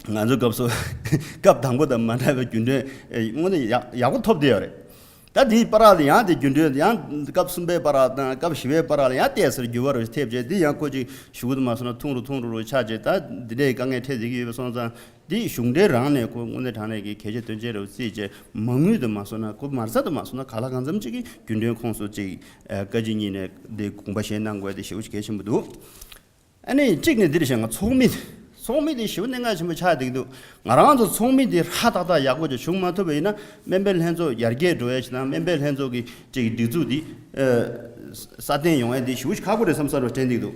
ང་ཚོ་སྐབས་སུ་སྐབས་དང་པོ་དང་མ་འདྲ་བའི་རྒྱུན་གྲོན་ཨེ་དངོས་གནས་ཡག་ཡག་པོ་ཐོབ་བསྡད་ཡོད་རེད། ད་དེའི་བར་ལ་ཡང་དེ་རྒྱུན་གྲོན་ཡང་སྐབས་གསུམ་པའི་བར་ལ་དང་སྐབས་བཞི་པའི་བར་ལ་ཡང་ཏོག་ཙམ་འགྱུར་བ་རུ་ཐེབས་རྗེས་འདི་ཡང་ཁོ་ཅིག་ཞུ་གི་འདུག་མ་སོང་ན་ཐུང་རུ་ཐུང་རུ་རུ་ཆགས་རྗེས་ད་འདི་འདྲའི་དཀའ་ངལ་འཕྲད་བསྡད་ཀྱི་ཡོད་པ་སོང་ཙང་འདི་གཞུང་འབྲེལ་རང་ནས་ཁོ་དངོས་གནས་དྲང་གནས་ཀྱི་གལ་ཆེ་དོན་ཆེ་རུ་བརྩིས་རྗེས་མ་དངུལ་དུ་མ་སོང་ན་ཁོ་མ་རྩ་དུ་མ་སོང་ན་ག་ལ་གང་འཚམ་ཅིག་གི་རྒྱུན་གྲོན་ཁོངས་སུ་ཅིག་བཀའ་སྤྱི་གཉིས་ནས་འདི་དགོངས་པ་བཞེས་གནང་དགོས་དེ་ཞེ་པོ་ཅིག་གལ་ཆེན་པོ་འདུག་ཨ་ནི་གཅིག་ནས་འདིར་བཞག་ང་ཚོགས་མི། ཚོགས་མི་དེ་ཞེ་པོ་གནད་འགག་ཆེན་པོ་ཆགས་བསྡད་ཀྱི་འདུག་ང་རང་ཚོ་ཚོགས་མི་དེ་ཧྲ་ཏག་ཏག་ཡག་པོ་ཅིག་བྱུང་མ་ཐུབ་པ་ཡིན་ན་སྨན་པའི་ལྷན་ཚོགས་ཡར་རྒྱས་འགྲོ་ཡ་ཞིག་དང་སྨན་པའི་ལྷན་ཚོགས་ཀྱི་ཅིག་སྒྲིག་འཛུགས་འདི་ཨ་སྲ་བརྟན་ཡོང་ཡ་དེ་ཞེ་པོ་ཞིག་ཁག་པོ་རེད་བསམ་ས་རུ་དྲན་བསྡད་ཀྱི་འདུག་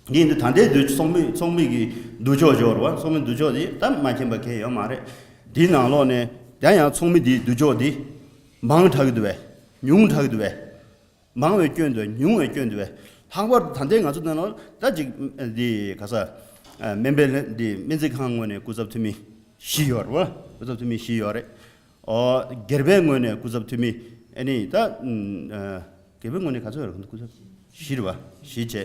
འདི་ཡིན་དུས་ད་ལྟའི་དུས་ཚོགས་མི་ཚོགས་མི་གི་འདུ་ཕྱོགས་འབྱོར་བ་ཚོགས་མི་འདུ་ཕྱོགས་དེ་ད་མ་མཁྱེན་པ་གང་ཡང་ཡོད་མ་རེད། འདིའི་ནང་ལོགས་ནས་ད་ཡང་ཚོགས་མི་འདིའི་འདུ་ཕྱོགས་འདི་མང་དྲགས་ཀྱི་འདུག་བས། ཉུང་དྲགས་ཀྱི་འདུག་བས། མང་བའི་སྐྱོན་དུ་ཉུང་བའི་སྐྱོན་དུ་བས། ལྷག་པར་དུ་ད་ལྟའི་ང་ཚོ་ནང་ལ་ད་ཅིག་འདི་ག་ས་སྨན་པའི་ལྷན་འདི་སྨན་རྩིས་ཁང་ངོས་ནས་སྐུ་ཚབ་འཐུས་མི་བཞི་ཡོད་རེད་བ། སྐུ་ཚབ་འཐུས་མི་བཞི་ཡོད་རེད། ཨོ་སྒེར་པའི་ངོས་ནས་སྐུ་ཚབ་འཐུས་མི་ཨ་ནི་ད་སྒེར་པའི་ངོས་ནས་ག་ཚོད་ཡོད་རེད། སྐུ་ཚབ་བཞི་རེད་བ། བཞི་བྱས་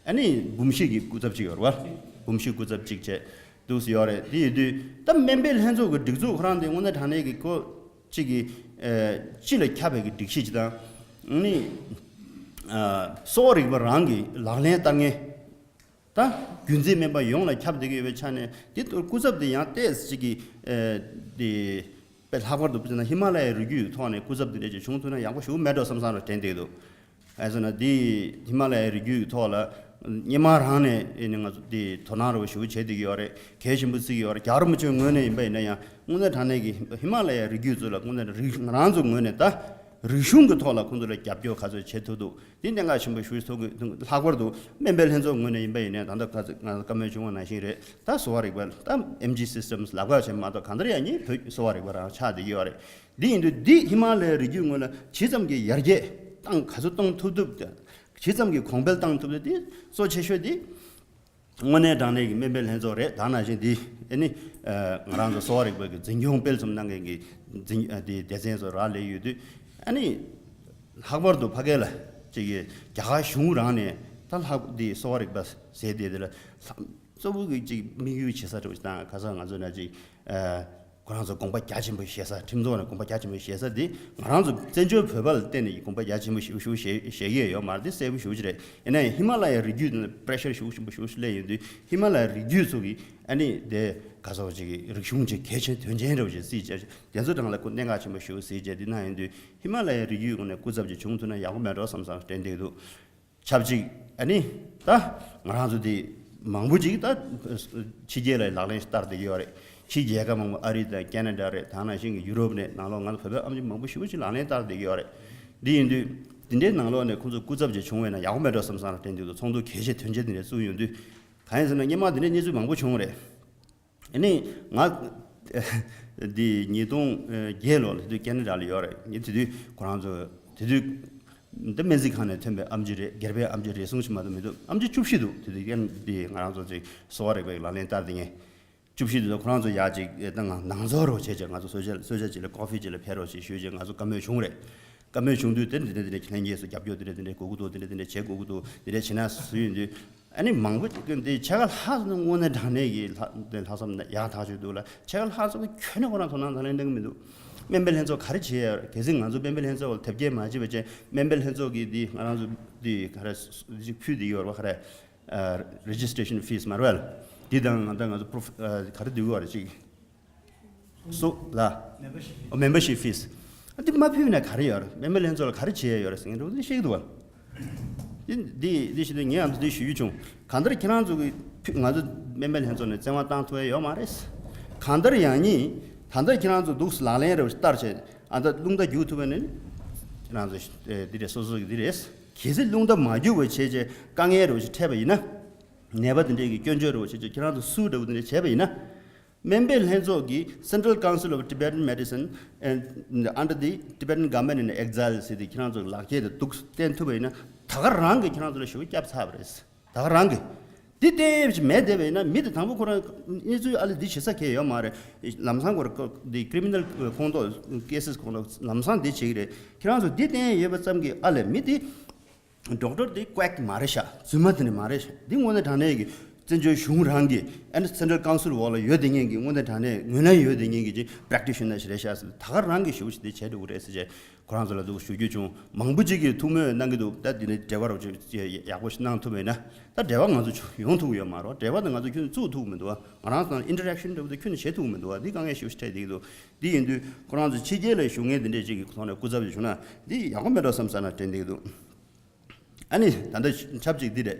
ཨ་ནི་འབུམ་བཞི་གི་སྐུ་ཚབ་གཅིག་ཡོད་རེད་བ། འབུམ་བཞི་སྐུ་ཚབ་གཅིག་བྱས་འདུག་སེ་ཡོད་རེད། དེ་ཡིན་དུས་ད་སྨན་པའི་ལྷན་ཚོགས་ཀྱི་སྒྲིག་འཛུགས་ཁོ་རང་དེ་དངོས་གནས་དྲང་གནས་ཀྱི་ཁོ་གཅིག་གི་ཨ་སྤྱི་ལ་ཁྱབ་པའི་གི་སྒྲིག་གཞི་ཅིག་དང་ནི་ཨ་གསོ་བ་རིག་པ་རང་གི་ལག་ལེན་བསྟར་མཁན་ད་རྒྱུན་འཛིན་སྨན་པ་ཡོངས་ལ་ཁྱབ་བསྡད་ཀྱི་ཡོད་པའི་ཆ་ནས་དེ་ལྟར་སྐུ་ཚབ་དེ་ཡང་ཏོག་ཙམ་ཅིག་གི་ཨ་དེ་དཔེ་ལྷག་པར་དུ་དཔེར་ན་ཧི་མ་ལ་ཡའི་རི་རྒྱུད་ཐོག་ནས་སྐུ་ཚབ་དེ་འདྲ་ཅིག་བྱུང་ཐུབ་ན་ཡག་པོ་ཞེ་པོ་མེད་འགྲོ་བསམ་བསམ་རེ་དྲན་བསྡད་འདུག་ཨ་ཟེར་ན་འདི་ཧི་མ་ལ་ཡའི་རི་རྒྱུད་ཀྱི་ཐོག་ལ་སྔོན་མ་རང་ནས་ཨེ་ནི་ང་ཚོ་འདི་དོ་སྣང་རོགས་ཞུ་བྱེད་བསྡད་ཀྱི་ཡོད་རེད། གལ་ཆེན་པོ་བརྩི་གི་ཡོད་རེད། རྒྱལ་བ་རིན་པོ་ཆེའི་ངོས་ནས་ཡིན་པ་ཡིན་ན་ཡང་དངོས་གནས་དྲང་གནས་ཀྱི་ཧི་མ་ལ་ཡའི་རི་རྒྱུད་ཚོ་ལ་དངོས་གནས་རིག་ང་རང་ཚོའི་ངོས་ནས་ད་རིག་གཞུང་གི་ཐོག་ལ་ཁོང་ཚོ་ལ་རྒྱབ་སྐྱོར་ག་ཚོད་བྱེད་ཐུབ་འདུག་འདི་གནད་འགག་ཆེན་པོ་ཞིག་ཐུག་གི་འདུག་ལྷག་པར་དུ་སྨན་པའི་ལྷན་ཚོགས་ངོས་ནས་ཡིན་པ་ཡིན་ན་ད་ལྟ་ཁ་ང་ཚོ་བཀའ་མོལ་བྱུང་བ་ནང་བཞིན་རེད། ད་གསོ་བ་རིག་པ་ད་ཨེམ་ཇི་སིས་ཊམ་ལབ་ཁ་བྱས་མ་གཏོགས་གང་ལྟར་ཡང་ཉིད་བོད་གསོ་བ་རིག་པ་རང་ཆགས་བསྡད་ཀྱི་ཡོད་རེད། འདི་ཡིན་དུས་འདི་ཧི་མ་ལ་ཡའི་རི་རྒྱུད་ངོས་ལ་ཇི་ཙམ་གྱི་ཡར་རྒྱས་བཏང་ག་ཚོད་གཏོང་ཐུབ་ཐུབ་ཇི་ཙམ་གྱི་གོང་འཕེལ་བཏང་ཐུབ་ཐུབ་འདི་གཙོ་ཆེ་ཤོས་འདི་དངོས་གནས་དྲང་གནས་ཀྱི་སྨན་པའི་ལྷན་ཚོགས་རེད། ད་ནང་བཞིན་འདི་ཨ་ནི་ང་རང་ཚོ་གསོ་བ་རིག་པ་གི་འཛིན་སྐྱོང་སྤེལ་གསུམ་གནང་མཁན་གྱི་འཛིན་འདི་སྡེ་ཚན་ཚོ་རག་ལས་ཡོད་དུས་ཨ་ནི་ལྷག་པར་དུ་ཕ་གི་ལ་ཅིག་གི་རྒྱ་གར་གཞུང་རང་ནས་ད་ལྷག་འདི་གསོ་བ་རིག་པ་ཟེར་དེ་དེ་ལ་གཙོ་བོ་གི་ཅིག་དམིགས་ཡུལ་བྱེད་ས་འདྲ་བོ་ཞིག་དང་ག་ས་ང་ཚོ་ན་ཅིག་ཨ། ཁོ་རང་ཚོ་དགོངས་པ་རྒྱ་ཆེན་པོ་བཞེས་ས། ཁྲིམས་ཚོགས་ནས་དགོངས་པ་རྒྱ་ཆེན་པོ་བཞེས་ས་འདི་ང་རང་ཚོ་བཙན་བྱོལ་བོད་པ་ལ་བརྟེན་ནས་ཀྱི་དགོངས་པ་རྒྱ་ཆེན་པོ་ཞེ་པོ་ཞེ་པོ་བཞེས་ཀྱི་ཡོད་མ་རེད། འདི་གསལ་པོ་ཞེ་པོ་ཅིག་རེད། ཡིན་ན་ཡང་ཧི་མ་ལ་ཡའི་རི་རྒྱུད་ནང་པེ་རེ་ཤར་ཞེ་པོ་ཞེ་པོ་ཞེ་པོ་ཞིག་སླེབས་ཡོང་དུས་ཧི་མ་ལ་ཡའི་རི་རྒྱུད་ཚོ་གི་ཨ་ནི་དེ་ག་ཚོད་ཅིག་གི་རིག་གཞུང་ཅིག་གལ་ཆེན་དོན་ཆེན་འདྲ་བོ་ཅིག་བརྩིས་བྱས་དེ་ཚོ་གྲངས་ལ་ཁོ་གནད་འགག་ཆེན་པོ་ཞེ་པོ་བརྩིས་བྱས། འདི་ན་ཡིན་དུས་ཧི་མ་ལ་ཡའི་རི་རྒྱུད་ངོས་ནས་སྐུ་ཚབ་ཅིག་བྱུང་ཐུབ་ན་ཡག་པོ་མེད་འགྲོ་བསམ་བསམ་དྲན་བསྡད་འདུག་ཆབས་ཅིག་ཨ་ནི་ད་ང་རང་ཚོ་དེ་མང་པོ་ཅིག་ད་ཕྱི་རྒྱལ་ལ་ལག་ལེན་བསྟར་བསྡད་ཀྱི་ཡོད་རེད། ཕྱིའི་རྒྱལ་ཁབ་མང་པོ་ཨ་རི་དང་ཁེ་ན་ཌ་རེད། ད་ནང་བཞིན་གྱི་ཡུ་རོབ་ནས་ནང་ལོགས་ང་ཚོ་བོད་པའི་ཨེམ་ཆི་མང་པོ་ཞེ་པོ་ཅིག་ལག་ལེན་བསྟར་བསྡད་ཀྱི་ཡོད་རེད། འདི་ཡིན་དུས་དེ་འདྲའི་ནང་ལོགས་ནས་ཁོང་ཚོ་སྐུ་ཚབ་ཅིག་བྱུང་བས་ན་ཡག་པོ་མེད་འགྲོ་བསམ་བསམ་དྲན་འདུག་ཚོགས་འདུ་གལ་ཆེ་དོན་ཆེ་དེ་འདྲ་བཙུགས་ཡོང་དུས་གང་ཡིན་ཟེར་ན་སྔོན་མ་དེ་འདྲའི་གནས་ཚུལ་མང་པོ་བྱུང་རེད། ཨ་ནི་ང་འདི་ཉིས་སྟོང་བརྒྱད་ལོ་ལ་དུས་ཁེ་ན་ཌ་ལ་ཡོད་རེད། ངས་དེ་དུས་ཁོ་རང་ཚོ་དེ་དུས་འདི་སྨན་རྩིས་ཁང་ནས་ཐོན་པའི་ཨེམ་ཆི་རེད། སྒེར་པའི་ཨེམ་ཆི་རེད་གསུང་ཞིག་མ་གཏོགས་མི་འདུག་ཨེམ་ཆི་བཅུ་བཞི་འདུག་དེ་དུས་ཁེ་ན་འདི་ང་རང་ཚོ་ཅིག་གསོ་བ་རིག་པའི་ལག་ལེན་བསྟར་དེ་ངས་བཅུ་བཞི་འདུག་ཁོ་རང་ཚོ་ཡག་ཅིག་ད་ང་ནང་ཚོགས་རོགས་བྱས་བྱས་ང་ཚོ་གསོལ་ཇ་གསོལ་ཇ་ཅིག་ལ་ཀོ་ཕི་ཅིག་ལ་ཕེབས་རོགས་ཞེས་ཞུས་བྱས་ང་ཚོ་བཀའ་མོལ་བྱུང་རེད། བཀའ་མོལ་བྱུང་དུས་དེ་འདི་འདྲ་འདི་འདྲ་ཁྱེད་རང་གིས་སུ་རྒྱབ་སྐྱོར་འདི་འདྲ་འདི་འདྲ་དགོས་ཀྱི་འདུག་འདི་འདྲ་འདི་འདྲ་བྱེད་དགོས་ཀྱི་འདུག་འདི་འདྲ་བྱེད་ན་སུ་ཡིན་དུས། ཨ་ནི་མང་པོ་ཅིག་གིས་འདི་ཕྱེད་ཀ་ལྷག་ཙམ་དངོས་གནས་དྲང་གནས་ཀྱི་ལྷག་འདི་ལྷག་བསམ་ཡག་ཐག་ཆོད་འདུག་ལ། ཕྱེད་ཀ་ལྷག་ཙམ་གྱིས་ཁྱོན་ནས་ཁོ་རང་དོ་སྣང་དང་ལེན་གཏོང་གི་མི་འདུག་སྨན་པའི་ལྷན་ཚོགས་ག་རེ་བྱེད་ཡ་ཡོད་རེད། གལ་སྲིད་ང་ཚོ་སྨན་པའི་ལྷན་ཚོགས་ལ་དེབ་སྐྱེལ་མ་བྱས་པ་བྱས་སྨན་པའི་ལྷན་ཚོགས་ཀྱིས་འདི་ང་རང་ཚོ་འདི་ག་རེ་ཅིག་ཕུལ་བསྡད་ཡོད་རེད་པ། ག་རེ་registration fees མ་རེད་པ། འདི་དང་ང་ད་ང་ཚོ་proof ག་རེ་འདུག་ཡོད་རེད་ཅིག་སོ་ལ། Membership fees. ཨ་འདི་མ་ཕུལ་ན་ག་རེ་ཡོད་རེད། སྨན་པའི་ལྷན་ཚོགས་ལ་ག་རེ་བྱེད་ཡ་ཡོད་རེད་ཟེར་མཁན་འདྲ་བོ་འདི་བཤད་ཀྱི་འདུག་བ། འདི་འདི་འདི་བྱེད་དུས་ངས་ཨ་འདི་ཞུ་རྒྱུ་བྱུང་། གང་ལྟར་ཁྱེད་རང་ཚོ་གི་ཕུ་ང་ཚོ་སྨན་པའི་ལྷན་ཚོགས་ནས་བཙན་དབང་བཏང་ཐུབ་ཡ་ཡོད་མ་རེད། གང་ལྟར་ཡང་ཉིད་ད་ལྟ་ཁྱེད་རང་ཚོ་འདུག་ལག་ལེན་རེ་བ་ཞིག་བསྟར་བྱས་ཨ་ད་རླུང་རྟ་རྒྱུག་ཐུབ་པ་ནི་ཁྱེད་རང་ཚོ་འདི་རེད། སོ་སོ་གི་འདི་རེད། གལ་སྲིད་རླུང་རྟ་མ་རྒྱུག་པ་བྱས་བྱས་དཀའ་ངལ་རེ་བ་ཞིག་འཕྲད་པ་ཡིན་ན། ནད་པ་འདི་འདྲས་ཀྱི་སྐྱོན་བརྗོད་རེ་བ་བྱས་བྱས་ཁྱེད་རང་ཚོ་སུ་འདྲ་བོ་འདི་འདྲས་བྱས་པ་ཡིན་ན། སྨན་པའི་ལྷན་ཚོགས་ཀྱིས་Central Council of Tibetan Medicine and under the Tibetan Government in Exile ཟེར་ཏེ་ཁྱེད་རང་ཚོ་ལག་ཁྱེར་དེ་འདུག་བསྟན་ཐུབ་པ་ཡིན་ན། ད་ག་རང་གི་ཁྱེད་རང་ཚོ་ལ་ཞུ་བ་བསྐྱབ་ཚར་བ་རེད། ད་ག་རང་གི་འདི་གཏན་ཡབ་ཅིག་མེད་བསྡད་པ་ཡིན་ན། མི་དེ་དང་པོ་ཁོ་རང་གནས་ཚུལ་ཨ་ལེ་འདི་བྱེད་ས་གལ་ཡོད་མ་རེད། ལམ་སང་ཁོ་རང་འདི་ཀི་རི་མི་ནལ་ཁོངས་གཏོགས་ཀེ་སི་ཁོངས་གཏོགས་ལམ་སང་འདི་བྱེད་ཀྱི་རེད། ཁྱེད་རང་ཚོ་འདི་གཏན་ཡོད་པ་ཙམ་གྱིས་ཨ་ལེ་མི་དེ་ཌོག་ཊར་དེ་ཀུ་ཨེག་མ་རེད་ཤག་རྫུན་མ་དེ་ནི་མ་རེད་ཤག་འདི་དངོས་གནས་དྲང་གནས་ཀྱི་བཙན་བྱོལ་གཞུང་རང་གི་ཨེན་སེན་ཊྲལ་ཀའུན་སིལ་འོག་ལ་ཡོད་བསྡད་མཁན་གྱི་དངོས་གནས་དྲང་གནས་ངོས་ལེན་ཡོད་བསྡད་མཁན་གྱི་ཅིག་པྲེག་ཊི་ཤི་ནར་ཞིག་རེད་ཤག་ཟེར། ད་ག་རང་གི་ཞུ་ཞིག་དེ་བྱས་འགྲོ་གི་རེད་ཟེར་བྱས་ཁོ་རང་ཚོ་ལ་འདུག་ཞུ་རྒྱུ་བྱུང་། མང་པོ་ཅིག་གིས་ཐུགས་སྨོན་གནང་གི་འདུག་ད་འདི་ནས་འབྲེལ་བ་རོགས་ཅིག་ཡག་པོ་ཞིག་གནང་ཐུབ་མེད་ན། ད་འབྲེལ་བ་ང་ཚོ་ཡོང་ཐུབ་ཡོད་མ་རེད། འབྲེལ་བ་དེ་ང་ཚོ་ཁྱོན་ནས་བཙུགས་ཐུབ་མི་འདུག་ང་རང་ཚོ་དང་ཨིན་ཊར་ཨེག་ཤན་འདྲ་བོ་དེ་ཁྱོན་ནས་བྱེད་ཐུབ་མི་འདུག་འདི་དཀའ་ངལ་ཞིག་འཕྲད་བསྡད་ཀྱི་འདུག་འདི་ཡིན་དུས་ཁོ་རང་ཚོ་ཕྱི་རྒྱལ་ལ་བཞུགས་མཁན་དེ་འདྲས་ཅིག་གི་ཐོག་ནས་སྐུ་ཚབ་ཅིག་བྱུང་ན་འདི་ཡག་པོ་མེད་འགྲོ་བསམ་ས་ན་དྲན་བསྡད་ཀྱི་འདུག་ཨ་ནི་ད་ལྟ་ཆབས་ཅིག་འདི་རེད།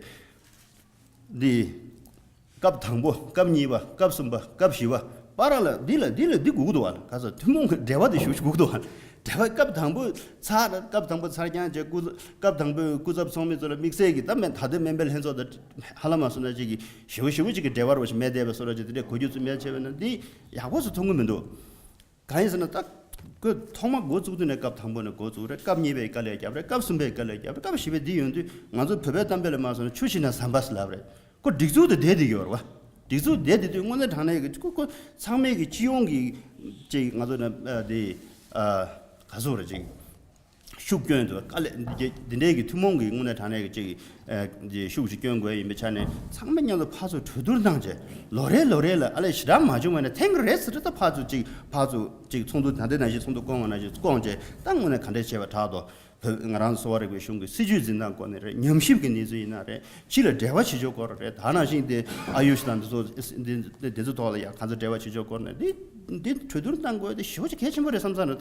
འདི་སྐབས་དང་པོ། སྐབས་གཉིས་པ། སྐབས་གསུམ་པ། སྐབས་བཞི་པ། བར་ལ་འདི་ལ་འདི་ལ་འདི་དགོས་ཀྱི་འདུག་བ། ག་ས་ཐུན་མོང་གི་འབྲེལ་བ་འདི་ཞུ་ཞུ་དགོས་ཀྱི་འདུག་བ། འབྲེལ་བ་སྐབས་དང་པོ་ཚར། སྐབས་དང་པོ་ཚར་རྐྱང་བྱས་སྐུ། སྐབས་དང་པོའི་སྐུ་ཚབ་ཚོགས་མི་ཚོ་ལ་དམིགས་བསལ་གྱི་ད་མེད། ད་ལྟའི་སྨན་པའི་ལྷན་ཚོགས་དང་ཧ་ལམ་མ་སོང་ན་ཅིག་གི་ཞེ་པོ་ཞེ་པོ་ཅིག་གི་འབྲེལ་བ་རོ་ཞིག་མེད་བསྡད་པ་སོ་ར་ཅིག་དེ་འདྲའི་གོ་རྒྱུ་ཚོ་མེད་བྱས་པ་ན་འདི་ཡག་པོ་ཚོ་མཐོང་གི་མི་འདུག་གང་ཡིན་ཟེར་ན་ད་ཁོས་ཐོག་མ་འགོ་བཙུགས་དུས་ནས་སྐབས་དང་པོ་ནས་འགོ་བཙུགས་རེད། སྐབས་གཉིས་པའི་དཀའ་ལས་བརྒྱབ་རེད། སྐབས་གསུམ་པའི་དཀའ་ལས་བརྒྱབ་རེད། སྐབས་བཞི་པའི་འདི་ཡོང་དུས་ང་ཚོ་བོད་པའི་གཏམ་དཔེ་ལ་མ་སོང་ན་ཆུ་ཤི་ན་ཟམ་པ་ཟེར་ལབ་རེད། ཁོ་སྒྲིག་འཛུགས་དེ་བསྡད་བསྡད་ཀྱི་ཡོད་རེད་བ། སྒྲིག་འཛུགས་བསྡད་བསྡད་དུས་དངོས་གནས་དྲང་གནས་ཀྱི་ཁོ་ཁོ་ཚང་མས་ཀྱི་སྤྱི་ཡོངས་ཀྱི་ཅིག་ང་ཚོ་ན་ཨ་དེ་ཨ་ག་ཟེར་རེད་ཅིག་ཤུགས་སྐྱོན་དུ་དཀའ་ལས་འདི་འདི་འདྲའི་གི་ཐུན་མོང་གི་དངོས་གནས་དྲང་གནས་ཀྱི་ཅིག་ཨ་འདི་ཤུགས་ཤིག་སྐྱོན་དགོས་ཡིན་པའི་ཆ་ནས་ཚང་མ་མཉམ་དུ་ཕར་ཚུར་གྲོས་བསྡུར་གནང་བྱས་ལོ་རེ་ལོ་རེ་ལ་ཨ་ལས་ཞེ་དྲག་མ་བྱུང་བ་ན་ཐེངས་རེ་ཟེར་ད་ཕར་ཚུར་ཅིག་ཕར་ཚུར་ཅིག་ཚོགས་འདུ་ད་ལྟའི་ནང་བཞིན་ཚོགས་འདུ་བསྐོང་བ་ནང་བཞིན་བསྐོང་བྱས་ད་དངོས་གནས་ག་འདྲས་བྱས་པ་དྲག་ཏོ། བོད་ང་རང་གསོ་བ་རིག་པའི་གཞུང་གི་སྲིད་ཇུས་འཛིན་སྟངས་སྐོར་ནས་རེད། ཉམས་ཞིབ་ཀྱི་གནས་ཚུལ་ཡིན་ན་རེད། ཕྱི་ལ་འབྲེལ་བ་བྱེད་ཕྱོགས་སྐོར་རེད། ད་ནང་བཞིན་དེ་ཨ་ཡུཤ་དང་འདི་ཚོ་འདི་འདི་ཚོ་ཐོག་ལ་ཡང་ག་ཚོད་འབྲེལ་བ་བྱེད་ཕྱོགས་སྐོར་ནས་འདི་འདི་གྲོས་བསྡུར་གནང་དགོས་དེ་ཞེ་པོ་ཅིག་གལ་ཆེན་པོ་རེད་བསམ་ས་རེད།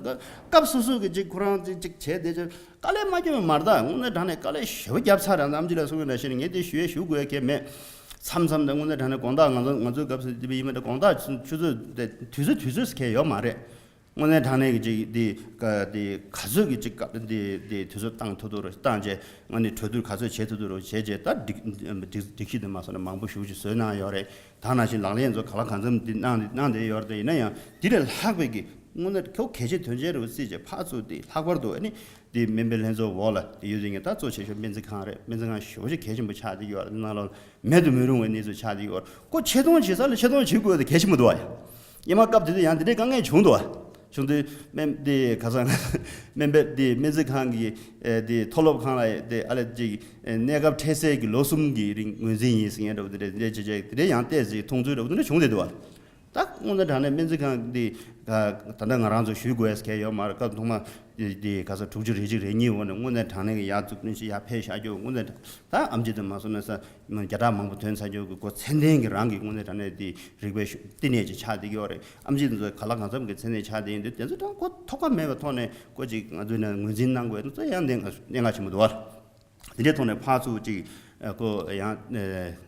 སྐབས་སོ་སོ་གི་ཅིག་ཁོ་རང་ཅིག་ཅིག་བྱས་བསྡད་ཅིག་དཀའ་ལས་མ་སྐྱོན་པ་མ་རེད། ད་དངོས་གནས་དྲང་གནས་དཀའ་ལས་ཞེ་པོ་བརྒྱབ་ཚར་ར། ཨེམ་ཆི་ལགས་གསུངས་པ་ནང་བཞིན་ངས་དེ་ཞུ་ཡས་ཞུ་དགོས་ཡས་གལ་མེད། མཚམས་མཚམས་དུ་དངོས་གནས་དྲང་གནས་དགོང་དག་ང་ཚོ་ང་ཚོའི་སྐབས་སུ་དེ་བས་ཡིན་པ་འདྲ་དགོང་དག་ཆུ་ཚོད་དེ་དུས་ཚོད་དུས་ཚོད་སུ་གལ་ཡོད་མ་རེད། དངོས་གནས་དྲང་གནས་ཀྱི་ཅིག་འདི་ཀ་འདི་ག་ཚོད་ཀྱི་ཅིག་ཀ་འདི་འདི་དུས་ཚོད་བཏང་ཐུབ་ཐུབ་རུ་བཏང་རྗེས་ཨ་ནི་གྲོས་བསྡུར་ག་ཚོད་བྱེད་ཐུབ་ཐུབ་རུ་བྱས་རྗེས་ད་སྒྲིག་སྒྲིག་སྒྲིག་གཞི་དེ་མ་སོང་ན་མང་པོ་ཞེ་པོ་ཅིག་བཟོས་གནང་ཡོད་རེད། ད་ནང་བཞིན་ལག་ལེན་ཚོ་ག་ལ་གང་འཚམ་འདི་གནང་གནང་བསྡད་ཡོད་རེད། ཡིན་ན་ཡང་འདི་ལས་ལྷག་པའི་གི་དངོས་གནས་ཁོ་གལ་ཆེ་དོན་ཆེན་རུ་བརྩིས་རྗེས་ཕར་ཚུར་འདི་ལྷག་པར་དུ་ཨ་ནི་འདི་སྨན་པའི་ལྷན་ཚོགས་འོག་ལ་འདི་ཡོད་དེ་ངས་ད་གཙོ་ཆེ་ཤོས་སྨན་རྩིས་ཁང་རེད། སྨན་རྩིས་ཁང་ཞེ་པོ་ཅིག་གལ་ཆེན་པོ་ཆགས་བསྡད་ཡོད་རེད། ནང་ལོགས་མེད་དུ་མི་རུང་བའི་གནས་ཚུལ་ཆགས་བསྡད་ཡོད་རེད། ཁོ་ཆེ་མཐོང་བྱེད་ས་ལ་ཆེ་མཐོང་བྱེད་དགོས་དེ་གལ་ཆེན་པོ་འདུག་ཨ། སྔོན་མ་སྐབས་དེ་དུས་ཡང་དེ་འདྲའི་དཀའ་ངལ་བྱུང་འདུག་ཨ། བྱུང་དུས་སྨན་དེ་ཁ་སང་སྨན་པའི་དེ་སྨན་རྩིས་ཁང་གི་ཨེ་དེ་མཐོ་སློབ་ཁང་ལ་དེ་ཨ་ལས་ཅིག་ཨེ་གནས་སྐབས་འཕྲལ་སེལ་གྱི་ལོ་གསུམ་གྱི་རིང་ངོས་འཛིན་ཡིན་ཟེར་མཁན་འདྲ་བོ་དེ་འདྲ་དེ་འདྲ་བྱས་བྱས་དེ་འདྲ་ཡང་བལྟས་ཟིག་མཐོང་ཚུལ་འདྲ་བོ་དེ་འདྲ་བྱུང་བསྡད་འདུག་ཨ། ད་དངོས་གནས་དྲང་གནས་སྨན་རྩིས་ཁང་འདི་ད་ལྟ་ང་རང་ཚོ་ཞུ་དགོས་ཡ་གལ་ཡོད་མ་རེད། སྐབས་ཐོག་མ་འདི་ག་ས་དྲུག་ཅུ་རེ་གཅིག་རེ་གཉིས་འོག་ནས་དངོས་གནས་དྲང་གནས་ཀྱི་ཡར་འཛུགས་སྐྲུན་ཞིག་ཡར་འཕེལ་བཞག་རྒྱུ་དངོས་གནས་ད་ཨེམ་ཆི་དེ་མ་སོང་ན་ས་བརྒྱ་ཕྲག་མང་པོ་ཐོན་ཚར་རྒྱུ་གི་ཁོ་ཚད་ལྡན་གྱི་རང་གི་དངོས་གནས་དྲང་གནས་འདི་རིག་པའི་ཤུ་བསྟི་གནས་ཅིག་ཆགས་བསྡད་ཀྱི་ཡོད་རེད། ཨེམ་ཆི་དེ་ཚོ་ག་ལ་གང་འཚམ་གྱི་ཚད་ལྡན་ཆགས་བསྡད་ཡིན་དུས་དེ་ཚོ་དྲང་ཁོ་ཐོགས་པ་མེད་པའི་ཐོག་ནས་ཁོ་ཅིག་ང་ཚོས་ནས་ངོས་འཛིན་གནང་དགོས་ཡ་དེ་ཚོ་ཡང་གནད་འགག་གནད་འགག་ཆེན་པོ་འདུག་བ། དེ་འདྲའི་ཐོག་ནས་ཕར་ཚུར་ཅིག་ཨ་ཁོ་ཡང་ཨ་